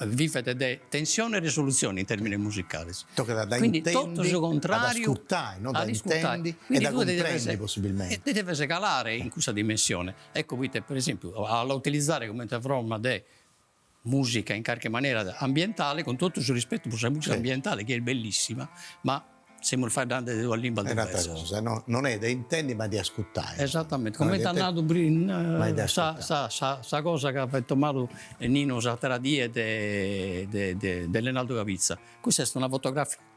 vivet de tensione e risolutzione in termines musicales. Tocat a dda Quindi intendi, totu su a contrariu, dd'ascurtai, no a da dd'iscurtai. intendi e Quindi da tue ti deves cumprendi possibilmenti. ti deves calare in cussa dimensione. Ecco poite, per esempiu, a la utilizzare comente fromma de musica in carchi manera ambientale, cun totu su rispetu pro sa musica ambientale chi est bellissima, ma semus faeddende de duas limbas Est un'atera diversas. cosa, no non est de intendi ma de ascurtai. Esattamente, comente at nadu sa sa sa sa cosa chi at fentomadu Nino s'atera die de de de Lenaldu Cabitza, cussa est una fotografia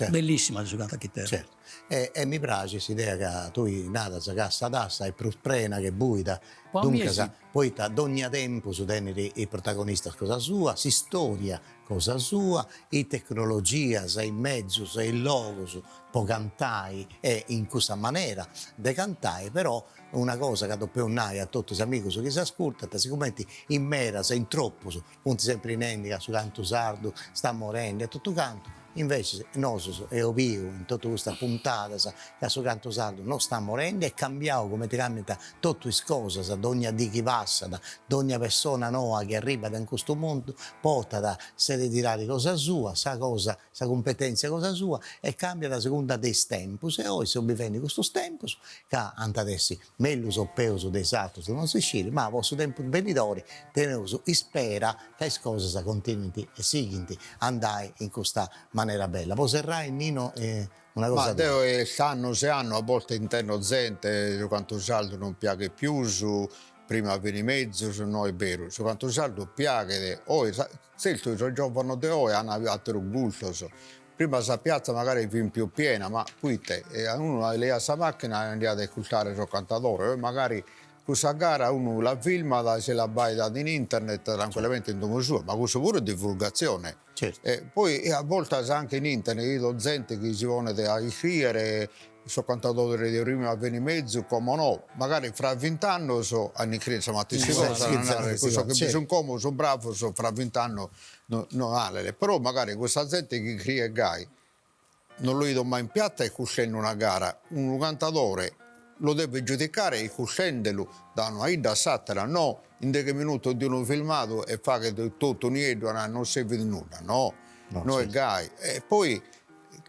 Bellissima de su cantu a chiterra. Certu. E e mi praxit s'idea ca tui naras ca sa tassa est prus prena che buida, duncas poita dogna tempus tenit is protagonistas cosa sua, s'istoria cosa sua, is tecnologias, is mezus e is logus po cantai e in cussa manera de cantai, però una cosa ca depeus nai a totus is amigus chi s'ascurtant, sigumenti in medas e in tropus Funt sempri nendi ca su cantu sardu sta morendi e totu cantu, invecis nosus eus biu in totu custas puntadas ca su cantu sardu no sta morendi, est cambiau cumenti cambiant totu is cosas, dogna dì chi passat, dogna persona noa chi arribat in custu mundu portat s'eredidadi cosa sua, sa cosa sa cumpetèntzia cosa sua e cambiat a segunda de is tempus e oi seus bivendi custus tempus ca ant a essi mellus o peus de is atrus non si scit ma po su tempus benidori teneus ispera ca is cosas continuint e sighint a andai in custa manera bella. Po serrai Nino una cosa Ma deo est annos e annos a bortas intendo zente su cantu sardu non piaghet pius, prima fit mezus, no est beru, su cantu sardu piaghet, oe Tzertu sos giovanos de oe an ateros gustos, prima sa piatza magari fit pius piena, ma poite unu leaiat sa macchina e andiat a iscurtare sos cantadores, oe magari cussa gara unu la filmat e si l'abbaidat in internet tranquillamente in domo sua, ma cussu puru est divulgatzione. E poi a bortas anche in internet 'ido zente chi si ponet a iscriere Sos cantadores de prima fin mezus, como no. Magari fra vint'annos an a iscriere sa matessi cosa, an a narrer cussos chi bi sun como sun bravos, fra vint'annos no no 'alet. Però magari cussa zente chi iscriet gai non lu 'ido mai in piatta iscurtende una gara, unu cantadore lu devet giudicare iscurtendelu da una 'idda a s'attera, no in deghe minutos de unu filmadu e faghet totu nieddu a narrer non servit nudda, no, no est gai. E poi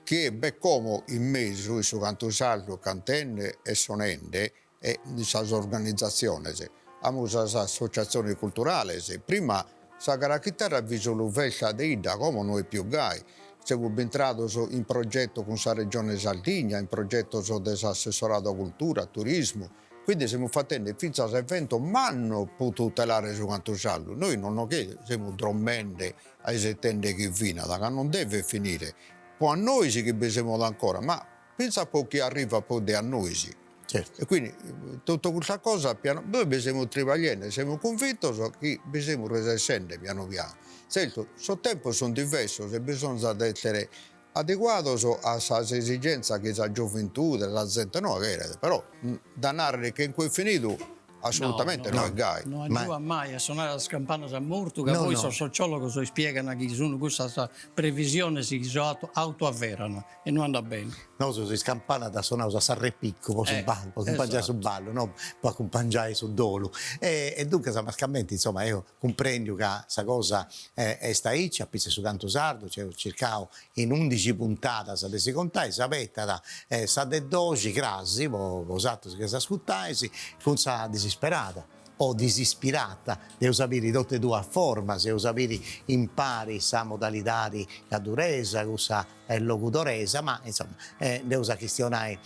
Chie b'est como in mesu in su cantu sardu cantende e sonende e in sas organizatziones. Amus sas associatziones culturales. Prima Sa gara a chitarra fit solu festa de 'idda, como no est pius gai. Semus bintrados in progetos cun sa Regione Sardigna, in progetos de s'assessoradu a cultura, turismu, quindi semus fatende fintzas eventos mannos pro tutelare su cantu sardu. Nois non che semus drommende aisetende chi finat, ca non devet finire, pro a nois chi bi semus ancora, ma fintzas pro chi arrivat poi de a nois. Certo. E quindi totu custa cosa piano, nois bi semus tribagliende, semus cunvintos chi bi semus resessende pianu pianu. Zertu, sos tempos sunt diversos e bisonzat de essere adeguados a sas esigenzas chi sa gioventude, sa zente noa cheret, però da narrer che in cue est finidu Assolutamente no est gai. No agiuat mai a sonare sas campanas a mortu, ca poi sos sociologos ispiegan chi sun cussas previsiones chi si autoavveran e no andat bene. Nosu is campanas ddas sonaus a s'arrepiccu po su ballu, po acumpangiai su ballu, no po acumpangiai su dolu. E duncas mascamenti, insoma, eo cumprendiu ca sa cosa est aici, a pitzu 'e su cantu sardu, eus circau in undixi puntadas de si contai, s'abetat sa de doxi crasi po bosatrus chi s'ascurtais, cun sa disisperada o disispirata, dd'eus a biri totu e duas formas, eus a biri impari sa modalidadi gadduresa, cussa logudoresa, ma insoma nd'eus a chistionai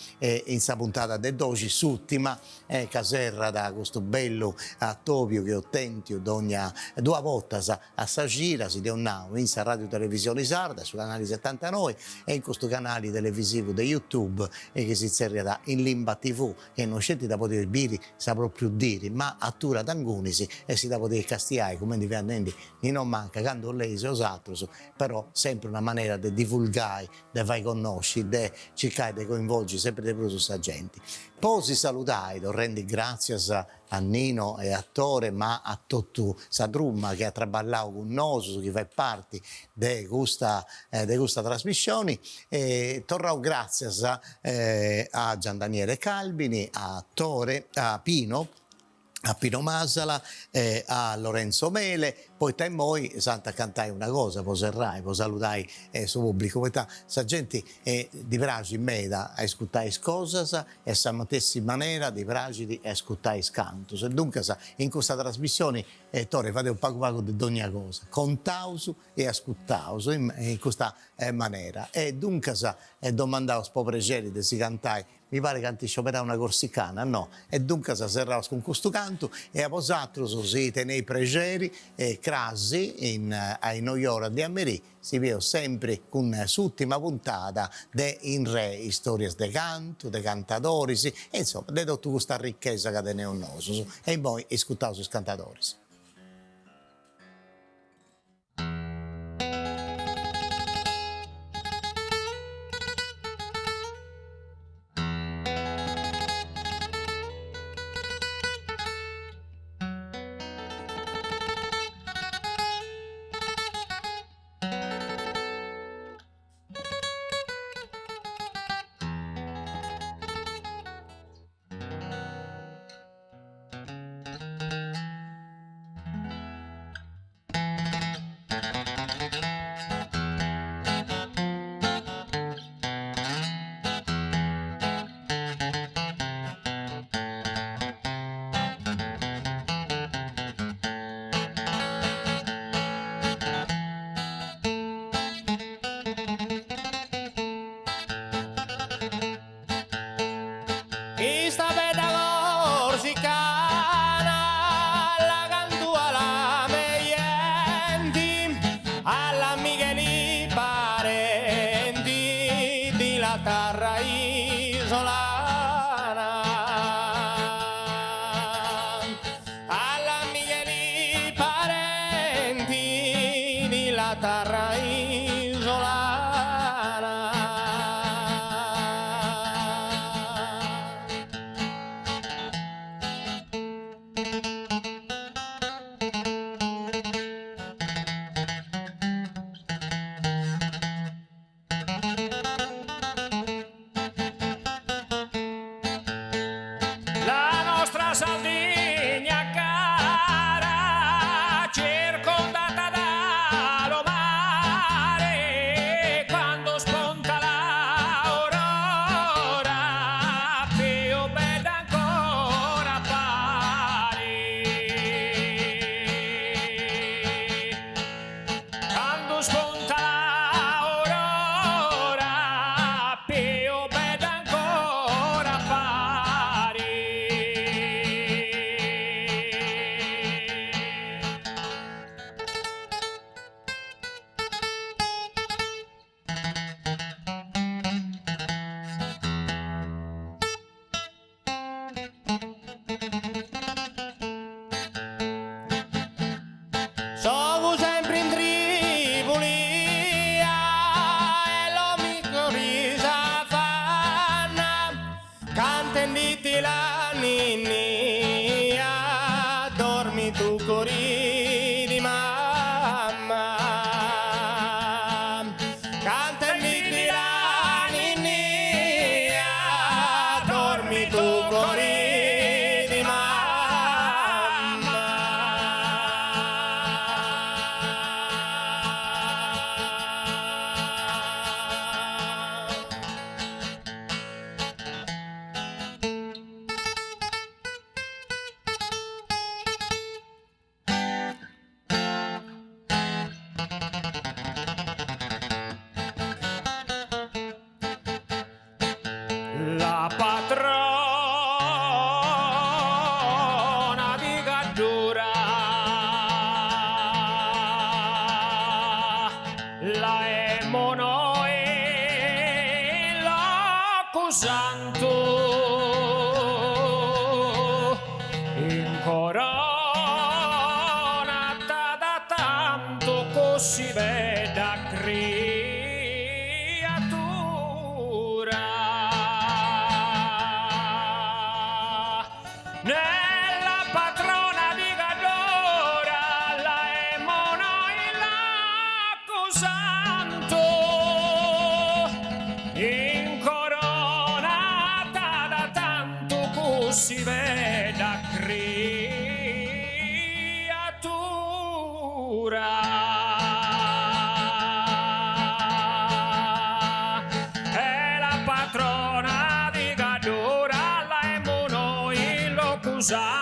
in sa puntada de doxi, s'ùrtima ca serrat custu bellu atobiu chi eus tentu dogna duas bortas a sa cida, si dd'eus nau, in sa Radiu Televisioni Sarda, su canali setantanoi, e in custu canali televisivu de YouTube chi si tzerriat In Limba TV, e non sceti dda podeis biri sa propriu diri, ma aturat ingunis e si dda podeis castiai, cumenti fiat nendi Nino Manca, candu 'oleis 'osatrus, però sempri una manera de divulgai, de fai connosci, de circai de coinvolgi sempri de prus sa genti. Po si saludai, torrendi gràtzias a Nino e a Tore, ma a totu sa truma chi at traballau cun nosus, chi fait parti de custa de custa trasmissioni, torraus gràtzias a Gian Daniele Calbini, a Tore, a Pino, a Pino Masala, a Lorenzo Mele, poita immoi s'ant a cantai una cosa po serrai, po saludai su pubblicu, poita sa genti ddi praxit meda a iscutai is cosas e a sa matessi manera ddi praxit a iscutai is cantus e duncas in custa trasmissioni Tore fadeus pagu pagu de dogna cosa, contaus e ascurtaus in custa manera e duncas domandaus po prexeri de si cantai Mi paret chi ant scioberau una corsicana, no? E duncas serraus cun custu cantu e a bosatrus si teneis prexeri e crasi in a is noioras de a merì si bieus sempri cun s'urtima puntada de In Re, istorias de cantu, de cantadoris e insoma de totu custa arrichesa ca teneus nosus. E immoi iscutaus is cantadoris. Ista bella corsicana la cantu alla me genti, alla amiche e li parenti di la terra isolana. Alla amiche e li parenti di la terra isolana. La nostra Sardigna cara, circondata da lo mare, La 'emus in locu santu incoronata da tantu cussi bella criatura. Nella patrona di Gaddora la 'emus in locu santu incoronata da tantu cussi bella criatura. E la patrona di Gaddora la 'emus in locu santu.